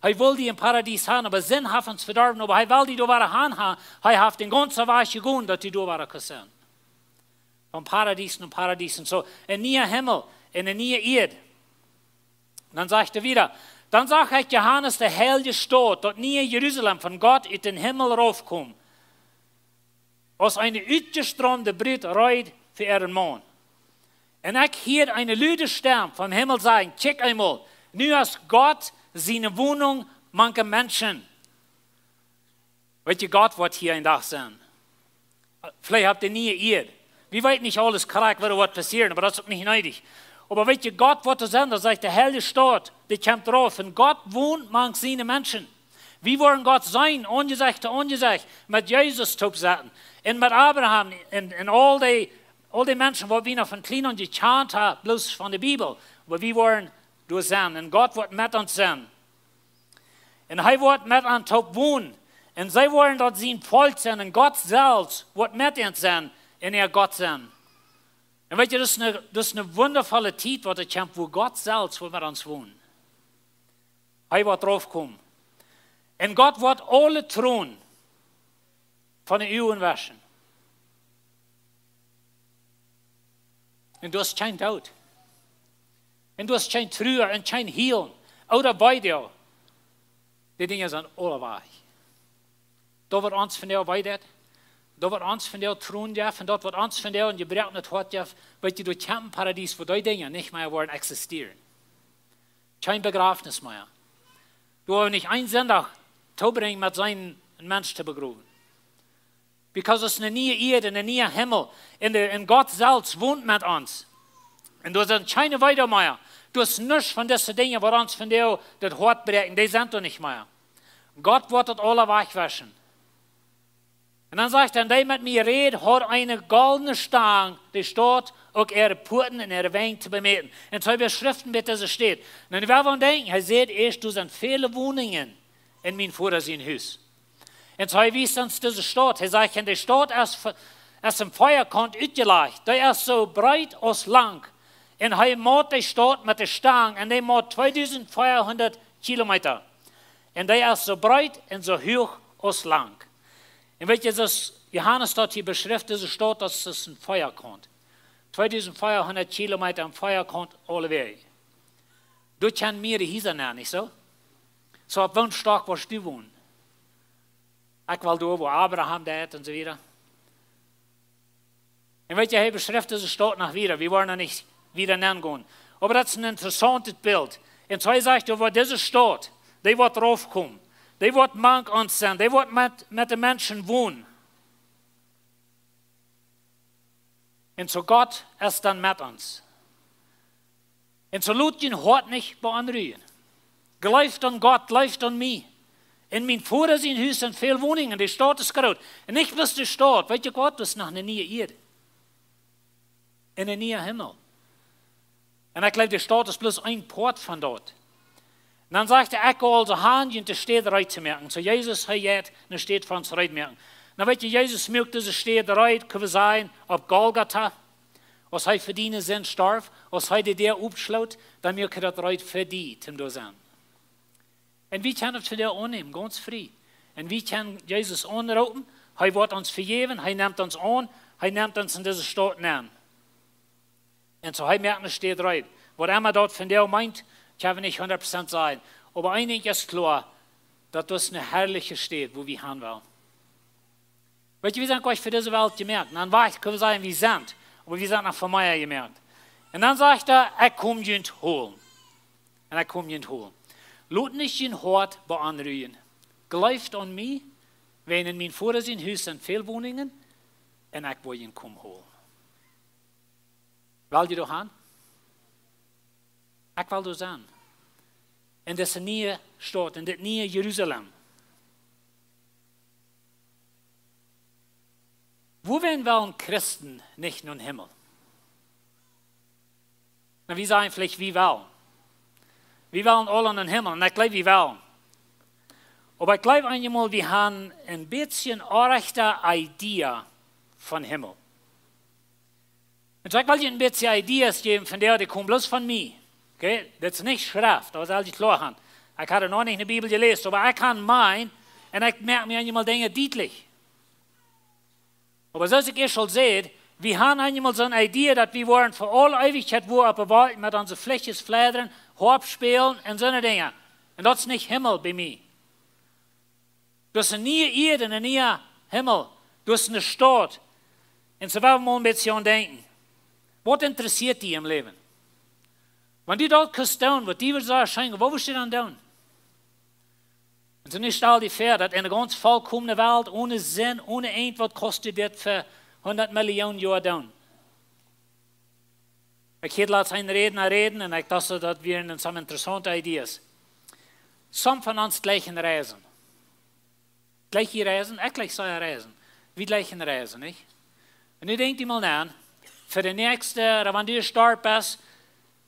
Hee well die em Paradies haben, oba Sind haft ons vedorwen, oba hee well die doa wada han haben. Hee haft dän gaunzen Wajch jegonen, daut du doa wada kaust sennen. Von Paradies no Paradies un soo. Een niea Himmel un eene niee Ieed. Dan sajcht hee wieda: Dan sach ekj, Johanes, de heilje Staut, daut niee Jerusalem, von Gott ut dän Himmel raufkomen, aus eene utjestraumde Brut reed fa äaren Maun. Un ekj hieed eene lude Stemm vom Himmel sajen: Kjikj eemol, nu es Gott siene Wonunk mank de Menschen. Weet jie, Gott woat hia een Dach sennen. Veleicht opp de niee Ieed. Wie weeten nich aules krakjt, waut doa woat passieren, oba daut es uk nich needich. Oba weet jie, Gott woat doa sennen, daut sajcht de Heilje Staut, dee kjemt rauf. Un Gott wont mank siene Menschen. Wie woaren Gott seenen, Aunjesecht to Aunjesecht, met Jesus toop setten. Un met Abraham un, un aul dee, aul dee Menschen, waut wie noch von kjlien aun jekjant haben, bloos von de Bibel. Oba wie woaren doa sennen. Un Gott woat met ons sennen. Un hee woat met an toop wonen. Un see woaren daut sien Volkj sennen. Un Gott selfst woat met an sennen. Un äa Gott sennen. Un weet jie, daut es eene, daut es eene wundavolle Tiet, waut doa kjemt, wua Gott selfst woat met ons wonen. Hee woat raufkomen. Un Gott woat aule Tronen von de Uagen wauschen. Un doa es kjeen Doot. Un doa es kjeen Trua un kjeen Hielen. Ooda Weedoag. Dee Dinja sent aule wajch. Daut waut ons vondoag wee deit, daut waut ons vondoag Tronen jeft, un daut waut ons vondoag een jebroaknet Hoat jeft, weet jie, doa kjemt een Paradies, wua dee Dinja nich mea woaren existieren. Kjeen Bejrafnis mea. Doa woa wie nich een Sindach toobrinjen met sien een Mensch to begrowen. Because daut es eene niee Ieed un een niea Himmel. Un de, un Gott selfst wont met ons. Un doa sent kjeene Weedoag mea. Doa es nuscht von dise Dinja, waut ons vondoag daut Hoat bräakjen. Dee sent doa nich mea. Gott woat daut aule wajchwauschen. Un dan sajcht hee: "Un dee met mie räd, haud eene goldne Stang, dee Staut uk äare Puaten un äare Wenj to bemäten." Un soo beschrift hee dise Staut. Un wie woaren denkjen, hee sajcht ieescht, doa sent väle Woninjen en mien Voda sien Hus. Un soo hee wiest ons dise Staut. Hee sajcht: "Un dee Staut es ve-, es em Feuerkaunt utjelajcht. Dee es soo breet aus lang." Un hee moot dee Staut met de Stang. Un dee moot tweedusent fiefhundat Kilometa. Un dee es soo breet un soo huach aus lang. Un weet jie, soo aus Johanes daut hia beschrift, dise Staut, daut es een Feuerkaunt. Tweedusent fiefhundat Kilometa em Feuerkaunt aulewäajen. Doa kjennen mea Hiesa nenn, nich soo? Soo, opp woon Stock woascht du wonen? Ekj well doa, wua Abraham deed un soo wieda. Un weet jie, hee beschrift dise Staut noch wieda. Wie woaren doa nich wieda nenn gonen. Oba daut es een interessauntet Bilt. Un soo hee sajcht, doa woat dise Staut, dee woat raufkomen. Dee woat mank ons sennen. Dee woat met, met de Menschen wonen. Un soo Gott es dan met ons. Un soo lot jun Hoat nich beonrujen. Jleeft aun Gott, jleeft aun mie. En mien Voda sien Hus sent väl Woninjen, de Staut es groot. Un nich bloos de Staut, weet jie waut, daut es noch eene niee Ieed. Un een niea Himmel. Un ekj jleew, de Staut es bloos een Poat von daut. Un dan sajcht hee: "Ekj go aulsoo han, junt de Städ reed to moaken." Soo Jesus, hee jeit eene Städ fa ons reed moaken. Dan weet jie, Jesus muak dise Städ reed, kjenn wie sajen, opp Golgata. Aus hee fa diene Sind storf, aus hee de Däa opschloot, dan muak hee daut reed fa die, toom doa sennen. Un wie kjennen daut vondoag aunnämen, gaunz frie. Un wie kjennen Jesus aunroopen, hee woat ons vejäwen, hee nemt ons aun, hee nemt ons en dise Staut nenn. Un soo hee moakt eene Städ reed. Waut emma daut vondoag meent, kjenn wie nich hundat Prozent sajen. Oba een Dinkj es kloa, daut es eene harliche Städ, wua wie han wellen. Weet jie, wie sent nich fa dise Welt jemoakt. Dan wajch, kjenn wie sajen, wie sent. Oba wie sent noch fa mea jemoakt. Un dan sajcht hee: "Ekj kom junt holen." Un ekj kom junt holen. Lot nich jun Hoat beonrujen. Jleeft aun mie, wiels en mien Voda sien Hus sent väl Woninjen. Un ekj woa junt komen holen. Well jie doa han? Ekj well doa sennen. En dise niee Staut, en dit niee Jerusalem. Wuarom wellen Christen nich nom Himmel? Nu, wie sajen veleicht, wie wellen. Wie wellen aule nom Himmel. Un ekj jleew, wie wellen. Oba ekj jleew eenjemol, wie han een bät eene orrajchte Idee von Himmel. Un soo, ekj well junt een bät Ideas jäwen von dee, dee komen bloos von mie. Okay? Daut es nich Schreft, daut saul jie kloa han. Ekj haud noch nich enne Bibel jeläst, oba ekj kaun mien, un ekj moak mie eenjemol Dinja dietlich. Oba soo aus ekj ieescht aul säd, wie han eenjemol soone Idee, daut wie woaren fa aule Eewichkjeit wua oppe Wolkj met onse Flichjes fladdren, Hoap spälen un soone Dinja. Un daut es nich Himmel bie mie. Daut es eene niee Ieed un een niea Himmel. Daut es eene Staut. Un soo well wie mol een bät aun denkjen. Waut interessieet die em Läwen? Wan du daut kaust doonen, waut die wudd sajen, waut wudd jie dan doonen? Un soo nu stal die väa, daut en eene gaunz volkomne Welt, one Sind, one irjentwaut, kaust du dit fa hundat Millionen Joa doonen. Ekj hieed latst een Rädna räden un ekj docht, daut wieren some interessante Ideas. Some von ons jleichen Reisen. Jleich jie Reisen? Ekj jleich sea Reisen. Wie jleichen Reisen, nich? Un nu denkj die mol no, fa de näakjste, ooda wan du jestorwen best,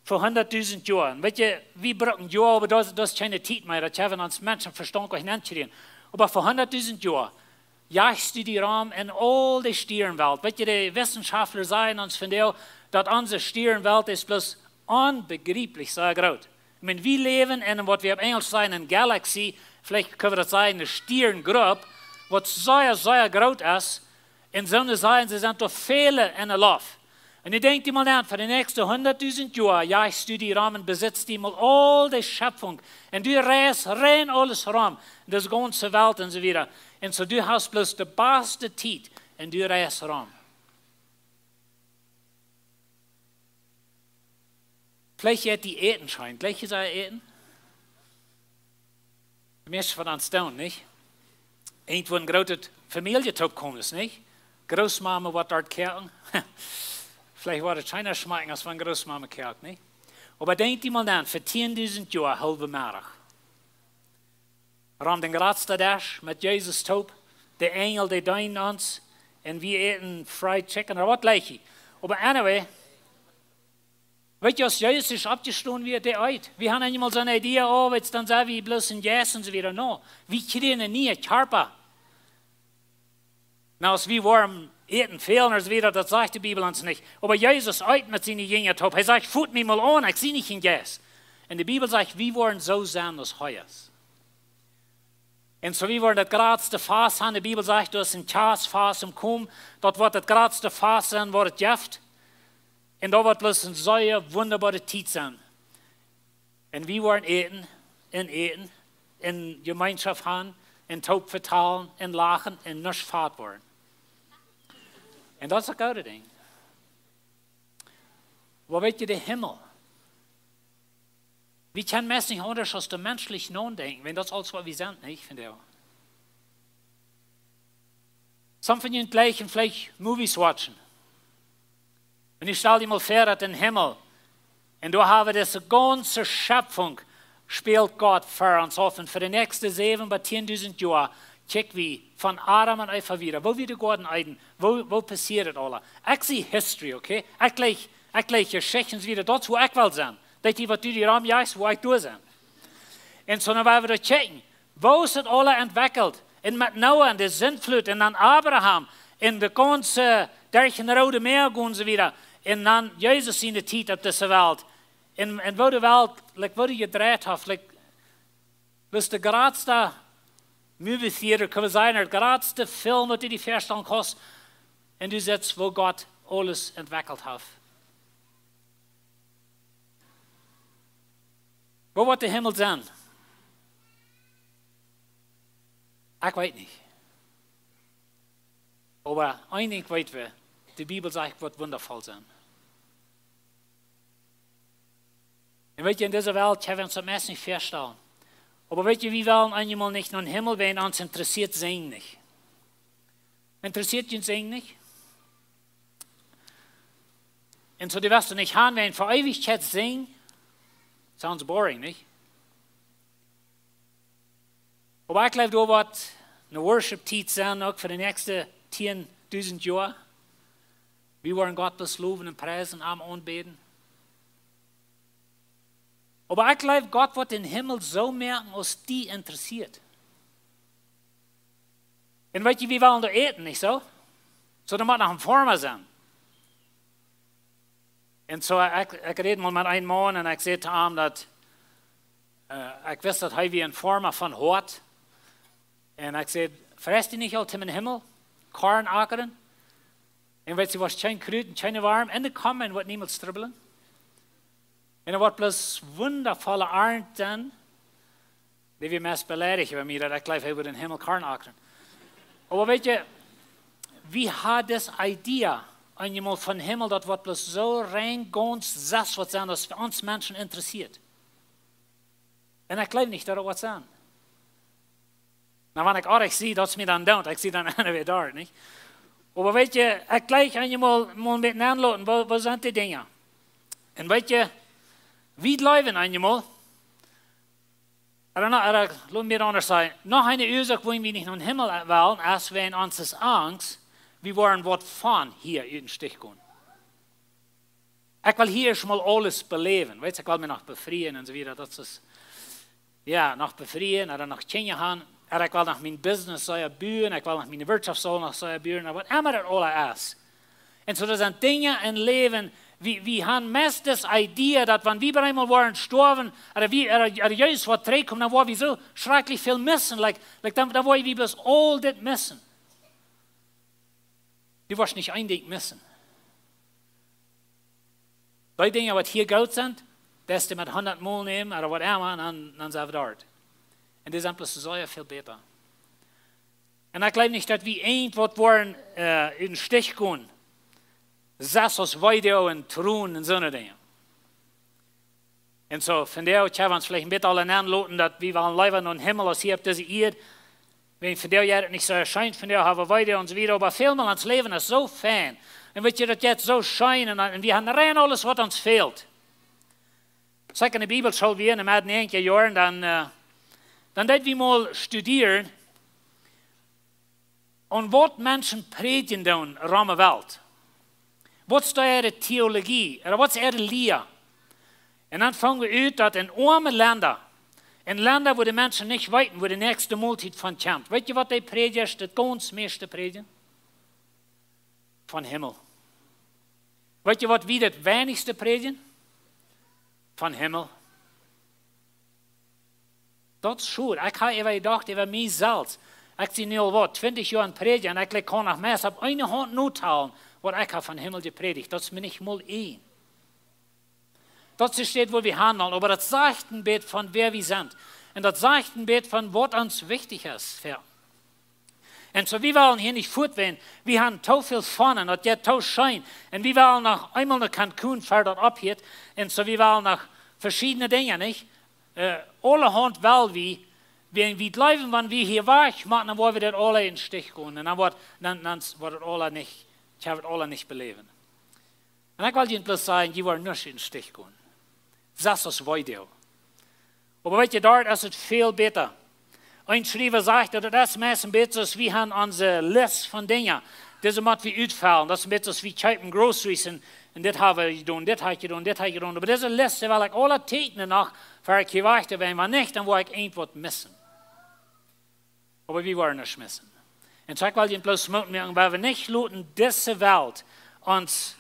fa hundatdusent Joa. Un weet jie, wie brucken Joa, oba daut, daut es kjeene Tiet mea. Daut haben ons Menschen Vestand goanich nenn kjrieen. Oba fa hundatdusent Joa, jajchst du die rom en aul de Stiernenwelt. Weet jie, de Wissenschaftler sajen ons vondoag, daut onse Stiernenwelt es bloos onbegrieplich sea groot. Ekj meen, wie läwen en waut wie opp Enjlisch sajen eene Galaxie, veleicht kjenn wie daut sajen, eene Stierngrupp, waut sea, sea groot es. Un soone sajen, see sent doa väle en de Loft. Un nu denkj die mol no, fa de näakjste hundatdusent Joa, jajchst du die rom un besitst die mol aul de Schepfunk. Un du reist rein aules rom, en dise gaunze Welt un soo wieda. Un soo, du hast bloos de baste Tiet un du reist rom. Veleicht jeit die Äten scheen. Jleichen jie Äten? De mieeschte von ons doonen, nich? Irjentwua eene groote Famielje toopkomen, nich? Grootmama woat doa koaken. Veleicht woat et scheena schmakjen aus wan Grootmama koakt, nich? Oba denkj die mol no, fa tiendusent Joa, haulwe Meddach. Rom dän jratsten Desch met Jesus toop, de Enjel, dee deenen ons, un wie äten fried chicken, ooda waut jleich jie. Oba anyway, weet jie, aus Jesus oppjestonen wia, dee eet. Wie haben eemol soone Idee, oh, weetst, dan sent wie bloos en Jeist un soo wieda. No, wie kjrieen een nieen Kjarpa. Nu, aus wie woaren äten, fälen, un soo wieda, daut sajcht de Bibel ons nich. Oba Jesus eet met siene Jinja toop. Hee sajcht: "Fot mie mol aun, ekj sie nich een Jeist." Un de Bibel sajcht, wie woaren soo sennen aus hee es. Un soo, wie woaren daut jratste Fast haben. De Bibel sajcht, daut es een Kjastfast aum komen. Daut woat daut jratste Fast sennen, waut et jeft. Un daut woat bloos eene sea wundaboare Tiet sennen. Un wie woaren äten un äten un Jemeenschoft haben un toop vetalen un lachen un nich fat woaren. Un daut es een goodet Dinkj. Oba weet jie, de Himmel, wie kjennen meist nich aundasch aus doa menschlich nodenkjen, wiels daut es aules, waut wie sent, nich? Vondoag. Some von junt jleichen veleicht movies watchen. Un nu stal die mol väa, daut em Himmel, un doa haben wie dise gaunze Schepfunk, spält Gott fa ons auf. Un fa de näakjste säwen bat tiendusent Joa kjikj wie von Adam un Eva wieda. Woo wia de Goaden Eden? Woo, woo passieed daut aules? Ekj see history, okay? Ekj jleich, ekj jleich Jeschichten wieda. Daut es, wua ekj well sennen. Daut es, waut du die rom jajchst, wua ekj doa sie. Un soo, dan woa wie doa kjikjen. Woo es daut aules entwekjelt? Un met Noah un de Sintflut un dan Abraham un de gaunze, derch daut Roode Mäa gonen see wieda. Un dan Jesus siene Tiet opp dise Welt. Un, un woo de Welt, like, woo dee jedreit haft, like, daut es de jratste movie theater, kjenn wie sajen, de jratste Film, waut du die väastalen kaust. Un du sitst, woo Gott aules entwekjelt haft. Woo woat de Himmel sennen? Ekj weet nich. Oba een Dinkj weeten wie, de Bibel sajcht, woat wundaboa sennen. Un weet jie, en dise Welt kjenn wie ons daut meist nich väastalen. Oba weet jie, wie wellen eemol nich nom Himmel, wiels ons interessieet Sinjen nich. Interessieet junt Sinjen nich? Un soo, du woascht nich haben, wiels fa Eewichkjeit sinjen, sounds boring, nich? Oba ekj jleew, doa woat eene Worship-Tiet sennen, uk fa de näakjste tiendusent Joa. Wie woaren Gott bloos lowen un priesen, am aunbäden. Oba ekj jleew, Gott woat dän Himmel soo moaken, aus dee interessieet. Un weet jie, wie wellen doa äten, nich soo? Soo, doa mott noch een Foarma sennen. Un soo, ekj, ekj räd mol met een Maun un ekj säd to am daut, äh, ekj wist, daut hee wia een Foarma von Hoat. Un ekj säd: "Friesch du nich aul tom Himmel, Korn akren? Un weetst du, woascht kjeen Krut un kjeene Worm, un de Komma woat niemols trubblen. Un et woat bloos wundaboa Arnt sennen." Dee wia meist beleidicht äwa mie, daut ekj jleew, hee wudd em Himmel Korn akren. Oba weet jie, wie haben dise Idee, eemol vom Himmel, daut woat bloos soo rein, gaunz sest waut sennen, aus fa ons Menschen interessieet. Un ekj jleew nich, daut et woat sennen. Nu, wan ekj oajch sie, daut es mie dan doont. Ekj sie dan aun de Däa, nich? Oba weet jie, ekj jleich eemol, mol met aunloten, woo, woo sent dee Dinja? Un weet jie, wie jleewen eenmol, ooda, ooda lot mie aundasch sajen, noch eene Uasoak, wuarom wie nich nom Himmel wellen, es wäajen onse Angst, wie woaren waut von hia ut dän Stich gonen. Ekj well hia ieescht mol aules beläwen. Weetst, ekj well mie noch befrieen un soo wieda. Daut es, jo, noch befrieen, ooda noch Kjinja han, ooda ekj well noch mien Business sea buen, ekj well noch miene Wirtschaft saul noch sea buen, ooda waut emma daut aula es. Un soo, doa sent Dinja em Läwen, wie, wie han meist dise Idee, daut wan wie bie eemol woaren stoawen, ooda wie, ooda, ooda Jesus woat trigjkomen, dan woa wie soo schrakjlich väl missen. Like, like dan, dan woa wie bloos aul dit missen. Du woascht nich een Dinkj missen. Dee Dinja, waut hia goot sent, deist du met hundat mol nämen, ooda waut emma, un dan, dan sent wie doa. Un dee sent bloos sea väl bäta. Un ekj jleew nich, daut wie irjentwaut woaren, äh, ut dän Stich gonen. Selfst aus Weedoag un Tronen un soone Dinja. Un soo, vondoag, ekj hab ons veleicht een bät aul aunloten, daut wie wellen leewa nom Himmel aus hia opp dise Ieed. Wäajen vondoag jeit et nich soo scheen, vondoag ha wie Weedoag un soo wieda, oba väl mol ons Läwen es soo fein. Un weetst, daut jeit soo scheen un, un wie han rein aules, waut ons fält. Aus ekj enne Bibelschool wia, enne Medden näajentja Joaren, dan, äh, dan deed wie mol studieren, un waut Menschen prädjen doonen rom de Welt. Waut es äare Theologie, ooda waut es äare Lia? Un dan fungen wie ut, daut en oame Lenda, en Lenda, wua de Menschen nich weeten, wua de näakjste Moltiet von kjemt. Weetst, waut dee Prädja daut gaunz mieeschte prädjen? Von Himmel. Weetst, waut wie daut weinichste prädjen? Von Himmel. Daut es schod. Ekj hab äwa jedocht, äwa mie selfst. Ekj sie nu aul waut, twintich Joa aum Prädjen, un ekj kaun noch meist opp eene Haunt notalen, waut ekj hab von Himmel jeprädicht. Daut es mie nich mol een. Daut es de Städ, wua wie handeln, oba daut sajcht een bät von wäa wie sent. Un daut sajcht een bät von waut ons wichtich es, jo. Un soo, wie wellen hia nich fuat woaren. Wie han too väl von, un daut jeit too scheen. Un wie wellen noch eemol no Cancun, ver daut ophieet. Un soo, wie wellen noch veschiedne Dinja, nich? Äh, aulahaunt well wie, wan wie jleewen, wan wie hia wajch motten, dan woa wie daut aula em Stich gonen. Un dan woat, dan, dan woat daut aula nich, ekj hab daut aula nich beläwen. Un ekj well junt bloos sajen, jie woaren nich em Stich gonen. Selfst aus Weedoag. Oba weetst, doa es et väl bäta. Een Schriewa sajcht, daut et es meist een bät soo aus wie han onse List von Dinja. Dise mott wie utfellen. Daut es een bät soo aus wie kjeepen groceries un, un dit hab wie jedonen, dit hab ekj jedonen, dit hab ekj jedonen. Oba dise List, dee well ekj aula tieekjnen noch, ver ekj hia wajch sie, wan nich, dan woa ekj irjentwaut missen. Oba wie woaren nich missen. Un soo ekj well junt bloos Moot moaken, wan wie nich loten dise Welt ons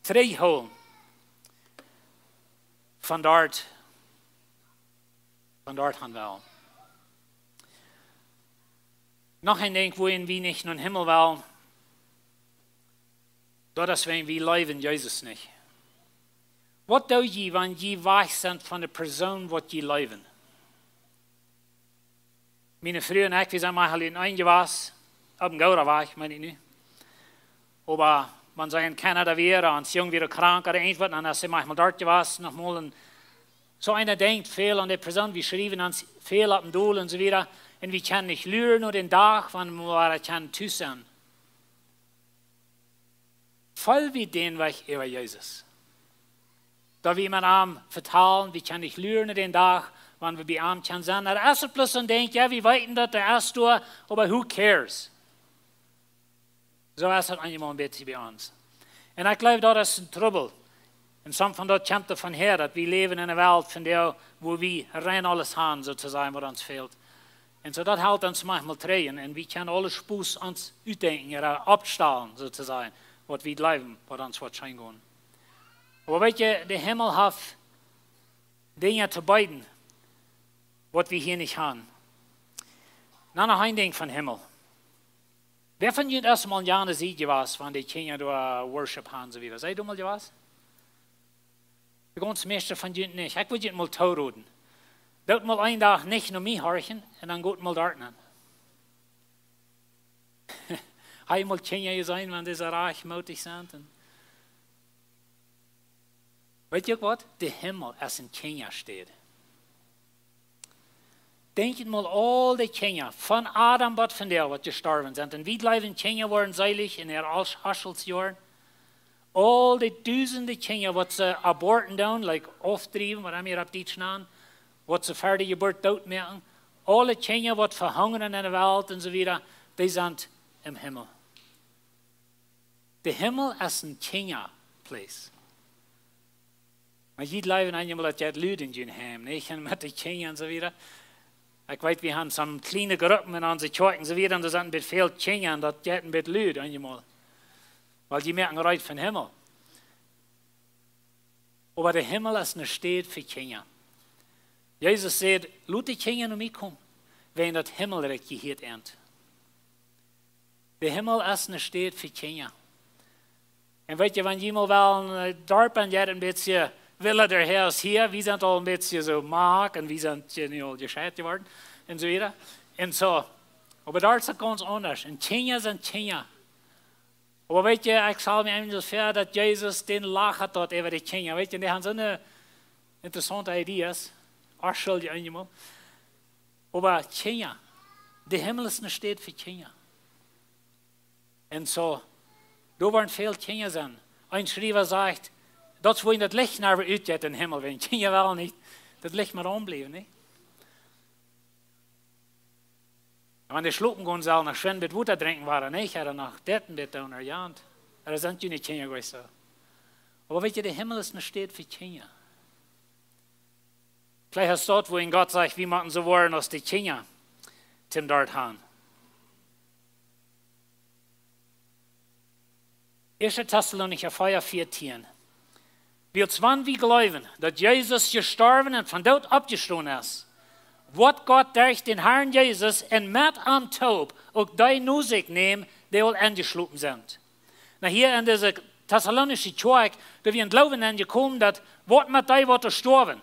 trigjhoolen von doa, von doa han wellen. Noch een Dinkj, wuarom wie nich nom Himmel wellen, daut es, wan wie leewen Jesus nich. Waut doo jie, wan jie wajch sent von de Persoon, waut jie leewen? Miene Fru un ekj, wie sent mau aul en een Joa, opp een gooda Wajch, meen ekj nu. Oba wan see en Kanada wia, un see jung wia krank, ooda irjentwaut, dan es see mau doa jewast, noch mol. Un soo eena denkjt väl aun de Persoon, wie schriewen ons väl opp dän Dol un soo wieda. Un wie kjennen nich luren no dän Dach, wan wie wada kjennen tus sennen. Feel wie dän Wajch äwa Jesus? Daut wie met am vetalen, wie kjennen nich luren no dän Dach, wan wie bie am kjennen sennen. Ooda es et bloos een Dinkj, jo, wie weeten daut hee es doa, oba who cares? Soo es et eenjemol een bät bie ons. Un ekj jleew, daut es een Trubbel. Un sommje von daut kjemt doavon häa, daut wie läwen en eene Welt von dee, wua wie rein aules han, soo to sajen, waut ons fält. Un soo daut helt ons maunchmol trigj. Un wie kjennen aule Spos ons utdenkjen, ooda oppstalen, soo to sajen, waut wie jleewen, waut ons woat scheen gonen. Oba weetst, de Himmel haft Dinja to beeden, waut wie hia nich han. Nu noch een Dinkj von Himmel. Wäa von junt es mol aun jane Sied jewast, wan de Kjinja doa Worship han, soo wieda? Sent jie doa mol jewast? De gaunz mieeschte von junt nich. Ekj wull junt mol tooroden. Doot mol een Dach nich no mie horchen un dan got mol doa nenn. Hab jie mol Kjinja jeseenen, wan dee soo rajchtmootich sent? Un weetst uk waut? De Himmel es eene Kjinjastäd. Denkjt mol aul de Kjinja, von Adam bat vondoag, waut jestorwen sent. Un wie jleewen, Kjinja woaren seelich en äare Asch-, Aschelsjoaren. Aul dee dusende Kjinja, waut see aborten doonen, like aufdriewen, waut wie opp Dietsch nanen, waut see ver de Jeburt dootmoaken, aule Kjinja, waut vehungren enne Welt un soo wieda, dee sent em Himmel. De Himmel es een Kjinja-place. Oba jie jleewen eenjemol, daut jeit lud en jun Heim, nich? Un met de Kjinja un soo wieda. Ekj weet, wie haben soone kjliene Gruppen en onse Kjoakj un soo wieda, un doa sent een bät väl Kjinja, un daut jeit een bät lud eenjemol. Wiels jie moaken reed fa Himmel. Oba de Himmel es eene Städ fa Kjinja. Jesus säd: "Lot de Kjinja no mie komen, wiels daut Himmelrikj jehieet an." De Himmel es eene Städ fa Kjinja. Un weet jie, wan jie mol wellen, äh, Darp en, jie een bät willa doa aus hia, wie sent aul een bät soo mak un wie sent je nu aul jescheit jeworden un soo wieda. Un soo, oba doa es daut gaunz aundasch. Un Kjinja sent Kjinja. Oba weet jie, ekj stal mie eenjemol väa, daut Jesus dän lachat doa äwa de Kjinja. Weet jie, dee haben soone interessaunte Ideas. Ach, schuldig eenjemol. Oba Kjinja, de Himmel es eene Städ fa Kjinja. Un soo, doa woaren väl Kjinja sennen. Een Schriewa sajcht, daut es wua daut Licht nich utjeit em Himmel, wan Kjinja wellen nich daut Licht mea aunbliewen, nich? Un wan dee schlopen gonen sellen, noch schwind een bät Wota drinkjen woaren, nich? Ooda noch dit een bät doonen, ooda jant. Ooda sent june Kjinja jlikj soo? Oba weet jie, de Himmel es eene Städ fa Kjinja. Veleicht es daut, wua Gott sajcht, wie motten soo woaren aus de Kjinja, toom doa han. Ieeschte Tessalonicha vea, vieetieen. Wiels wan wie jleewen, daut Jesus jestorwen un von doot oppjestonen es, woat Gott derch dän Herrn Jesus un met am toop uk dee no sikj nämen, dee aul enjeschlopen sent. Nu, hia en dise tessalaunische Kjoakj, doa wia een Gloowen aunjekomen, daut woat met dee, waut doa stoawen.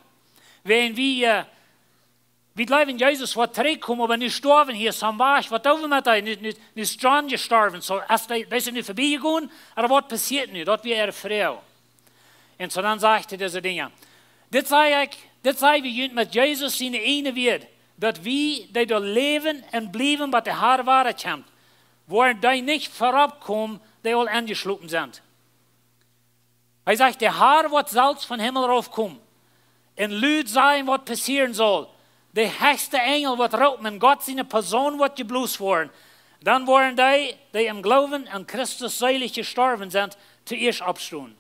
Wan wie, äh, wie jleewen, Jesus woat trigjkomen, oba nu stoawen hia soo am Wajch, waut doo wie met dee? Nu, nu, nu es John jestorwen, soo, es dee, dee es nu verbie jegonen, oba waut passieet nu? Daut wia äare Froag. Un soo dan sajcht hee dise Dinja. Dit saj ekj, dit saj wie junt met Jesus siene eejne Wieed, daut wie, dee doa läwen un bliewen, waut de Herr wada kjemt, woaren dee nich verop komen, dee aul enjeschlopen sent. Hee sajcht, de Herr woat selfst vom Himmel raufkomen un lud sajen, waut passieren saul. De hechste Enjel woat roopen un Gott siene Posaun woat jeblost woaren. Dan woaren dee, dee em Gloowen aun Christus seelich jestorwen sent, toieescht oppstonen.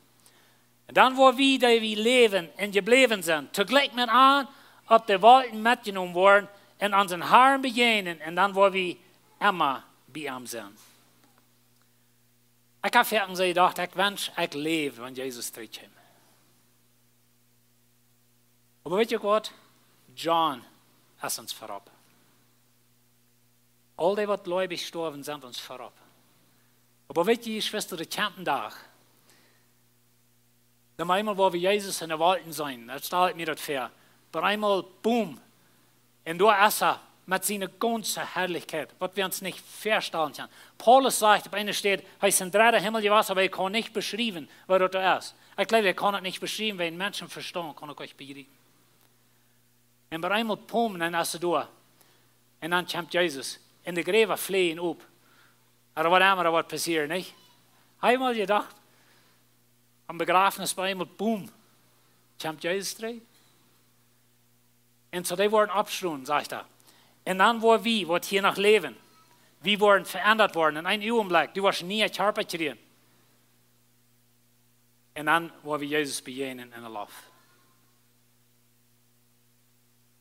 Un dan woa wie, dee wie läwen un jebläwen sent, toojlikj met an opp de Wolkjen metjenomen woaren un onsen Herrn bejäajnen, un dan woa wie emma bie am sennen. Ekj hab foaken soo jedocht, ekj wensch, ekj läw, wan Jesus trigjkjemt. Oba weet jie waut? John es ons verop. Aul dee, waut gleubich stoawen, sent ons verop. Oba weet jie, Jeschwista, doa kjemt een Dach, dan eemol woa wie Jesus en de Wolkjen seenen. Daut stal ekj mie daut väa. Oba eemol, boom. Un doa es hee met siene gaunze Harlichkjeit, waut wie ons nich väastalen kjennen. Paulus sajcht opp eene Städ, hee es em dredden Himmel jewast, oba hee kaun nich beschriewen, waut daut es. Ekj jleew, hee kaun daut nich beschriewen, wiels Menschenvestaunt kaun daut nich bejriepen. Un opp eemol, boom, dan es hee doa. Un dan kjemt Jesus. Un de Gräwa fleajen op. Ooda waut emma, ooda waut passieet, nich? Hab jie mol jedocht, aum Bejrafnis opp eemol, boom, kjemt Jesus trigj? Un soo, dee woaren oppstonen, sajcht hee. Un dan woa wie, waut hia noch läwen, wie woaren veendat woaren en een Uagenblekj. Du woascht een nieen Kjarpa kjrieen. Un dan woa wie Jesus bejäajnen en de Loft.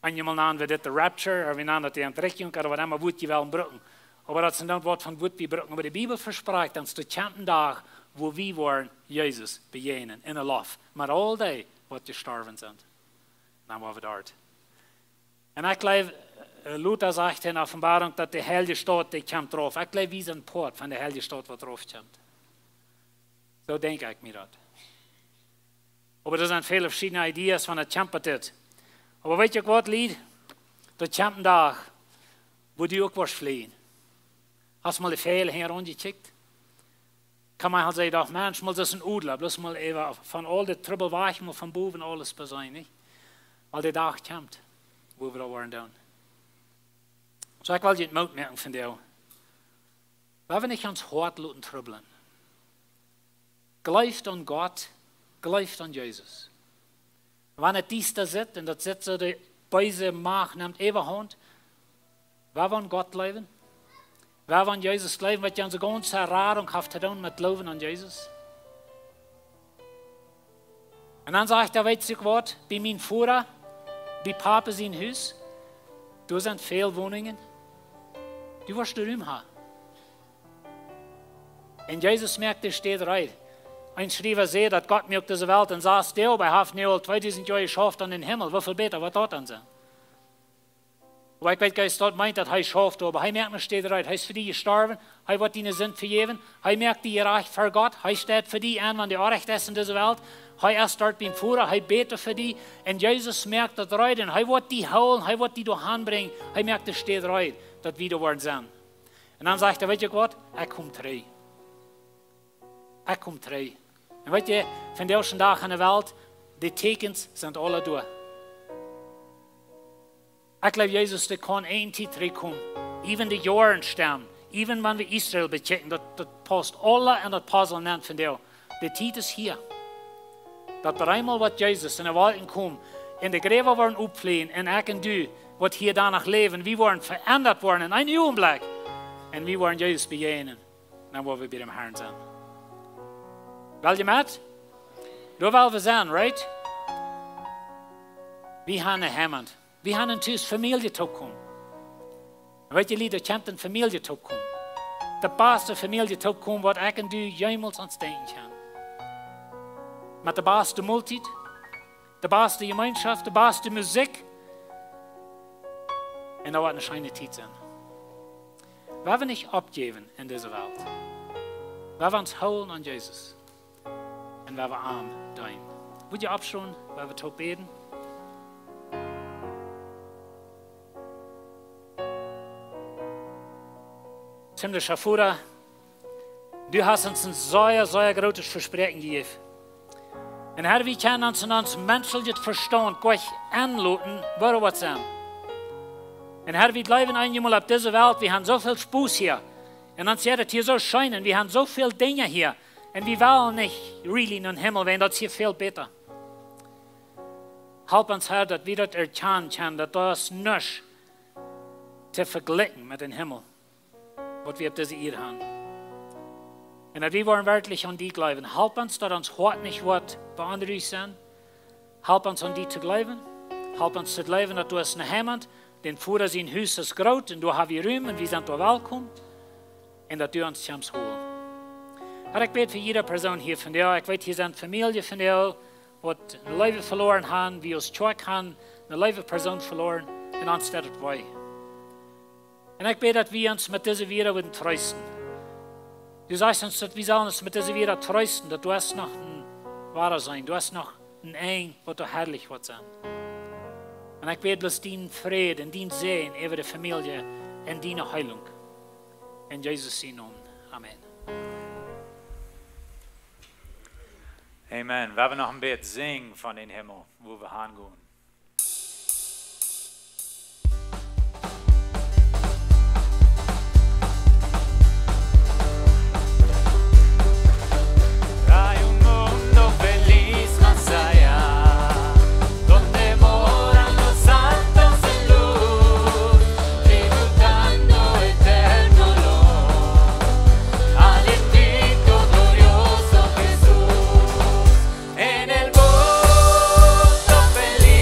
Eenjemol nanen wie dit de Rapture, ooda wie nanen daut de Entrichtunk, ooda waut emma Wuat jie wellen brucken. Oba daut es dan waut von Wuat wie brucken. Oba de Bibel vesprakjt ons, doa kjemt een Dach, wua wie woaren Jesus bejäajnen en de Loft. Met aul dee, waut jestorwen sent. Dan woa wie doa. Un ekj jleew, äh, Luther sajcht en Openboarunk, daut de heilje Staut, dee kjemt rauf. Ekj jleew, wie sent Poat von de heilje Staut, waut rauf kjemt. Soo denkj ekj mie daut. Oba doa sent väle veschiedne Ideas von daut kjemt dit. Oba weet jie uk waut, Lied? Daut kjemt een Dach, wua du uk woascht fleajen. Hast mol de Väajel hinjaraun jekjikjt? Kaun maun aul sajen, doch, Mensch, mol soo aus een Odla, bloos mol äwa von aul de Trubbel wajch, mol von bowen aules beseenen, nich? Wiels de Dach kjemt, wua wie daut woaren doonen. Soo, ekj well junt Moot moaken vondoag. Lot wie nich ons Hoat loten trubblen. Jleeft aun Gott, jleeft aun Jesus. Wan et diesta sitt, un daut sitt soo, de beese Macht nemt Äwahaunt, woa wie aun Gott jleewen? Woa wie aun Jesus jleewen, waut je onse gaunze Radunk haft to doonen met jleewen aun Jesus? Un dan sajcht hee: Weetst du waut, bie mien Voda, bie Papa sien Hus, doa sent väl Woninjen, du woascht Rum haben. Un Jesus moakt de Städ reed. Een Schriewa säd, daut Gott muak dise Welt en sas Doag, oba hee haft nu aul tweedusent Joa jeschauft aun dän Himmel. Woo väl bäta woat daut dan sennen? Oba ekj weet nich aus daut meent, daut hee schauft, oba hee moakt ne Städ reed. Hee es fa die jestorwen, hee woat diene Sind vejäwen, hee moakt die jerajcht ver Gott, hee steit fa die en, wan du orrajcht best en dise Welt. Hee es doa biem Voda, hee bät fa die. Un Jesus moakt daut reed, un hee woat die hoolen, hee woat die doahan brinjen, hee moakt de Städ reed, daut wie doa woaren sennen. Un dan sajcht hee: Weetst du waut, ekj kom trigj. Ekj kom trigj. Un weetst du, vondoag dän Dach en de Welt, de Tieekjens sent aule doa. Ekj jleew, Jesus, dee kaun eene Tiet trigjkomen. Even de Joaren stemmen, even wan wie Israel bekjikjen, daut, daut paust aula en daut Puzzle nenn vondoag. De Tiet es hia. Daut bie eemol woat Jesus en de Wolkjen komen, un de Jräwa woaren opflieejen, un ekj un du, waut hia dan noch läwen, wie woaren veendat woaren en een Uagenblekj. Un wie woaren Jesus bejäajnen. Dan woa wie bie dän Harn sennen. Well jie met? Doa well wie sennen, right? Wie haben ne Heimat. Wie haben ne Tus, Famielje toopkomen. Un weetst du, Lied, doa kjemt ne Famielje toopkomen. De baste Famielje toopkomen, waut ekj un du jemols aun denkjen kjennen. Met de baste Moltiet, de baste Jemeenschoft, de baste Musikj. Un daut woat ne scheene Tiet sennen. Woa wie nich oppjäwen en dise Welt. Woa wie ons hoolen aun Jesus. Un woa wie am deenen. Wudd jie oppstonen, woa wie toop bäden? Himmlischa Voda, du hast ons een sea, sea grootet Vespräakjen jejäft. Un Herr, wie kjennen ons en ons menschlichet Vestaunt goanich enloten, woo daut woat sennen. Un Herr, wie jleewen eenjemol opp dise Welt, wie haben soo väl Spos hia. Un ons jeit et hia soo scheen, un wie haben soo väl Dinja hia. Un wie wellen nich really nom Himmel, wiels daut es hia väl bäta. Help ons, Herr, daut wie daut erkjanen kjennen, daut daut es nuscht to vejlikjen met dän Himmel, waut wie opp dise Ieed haben. Un daut wie woaren werkjlich aun die jleewen. Help ons, daut ons Hoat nich woat beonruhjt sennen. Help ons, aun die to jleewen. Help ons to jleewen, daut du hast ne Heimat, dän Voda sien Hus es groot, un doa haben wie Rum, un wie sent doa welkom. Un daut du ons kjemst holen. Herr, ekj bäd fa jieda Persoon hia vondoag. Ekj weet, hia sent Famielje vondoag, waut ne Leewe veloaren haben, wie aus Kjoakj haben ne leewe Persoon veloaren, un ons deit et wee. Un ekj bäd, daut wie ons met dise Wieed wudden treesten. Du sajchst ons, daut wie sellen ons met dise Wieed treesten, daut du hast noch een Wadaseenen, du hast noch een Enj, waut doa harlich woat sennen. Un ekj bäd bloos dienen Fräd un dienen Säajen äwa de Famielje un diene Heelunk. En Jesus sienen Nomen. Amen. Amen. Wie haben noch een bät sinjen von dän Himmel, wua wie hangonen. Hay un mundo feliz más allá, donde moran los santos en luz, disfrutando eterno olor al bendito, glorioso Jesús. En el mundo feliz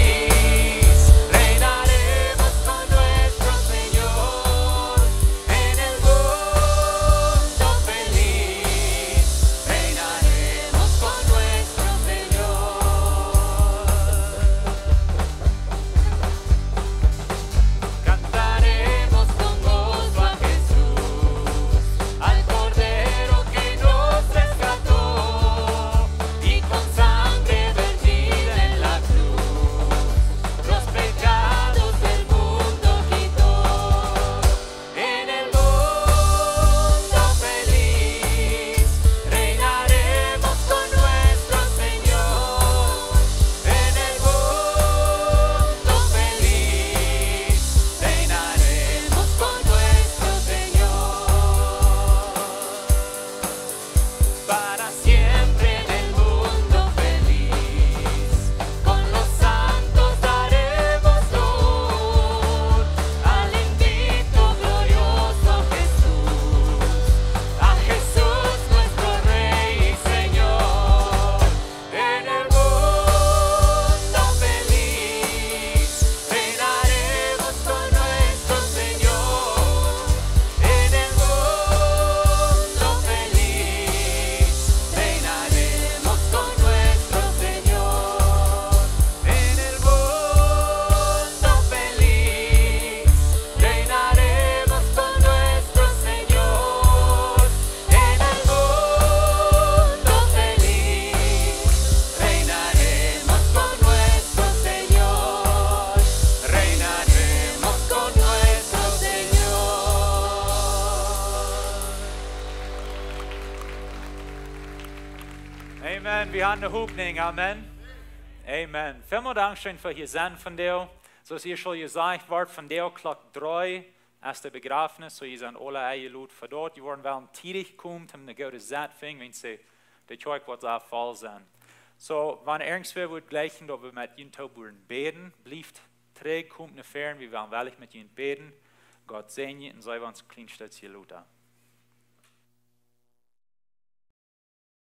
Ja, ne Hopninj, amen. Amen. Välmol Dankscheen fa hia sennen vondoag. Soo aus hia aul jesajcht wort, vondoag Klock dree es de Bejrafnis, soo jie sent aule enjelot fa daut. Jie woaren wellen tiedich komen, om ne goode Sett finjen, wiels de, de Kjoakj woat sea voll sennen. Soo, wan irjentwäa wudd jleichen, daut wie met junt toop wudden bäden, blieft trigj, komt no väaren, wie wellen wellich met junt bäden. Gott säajen junt un see wie ons een kjlien Stootje lota.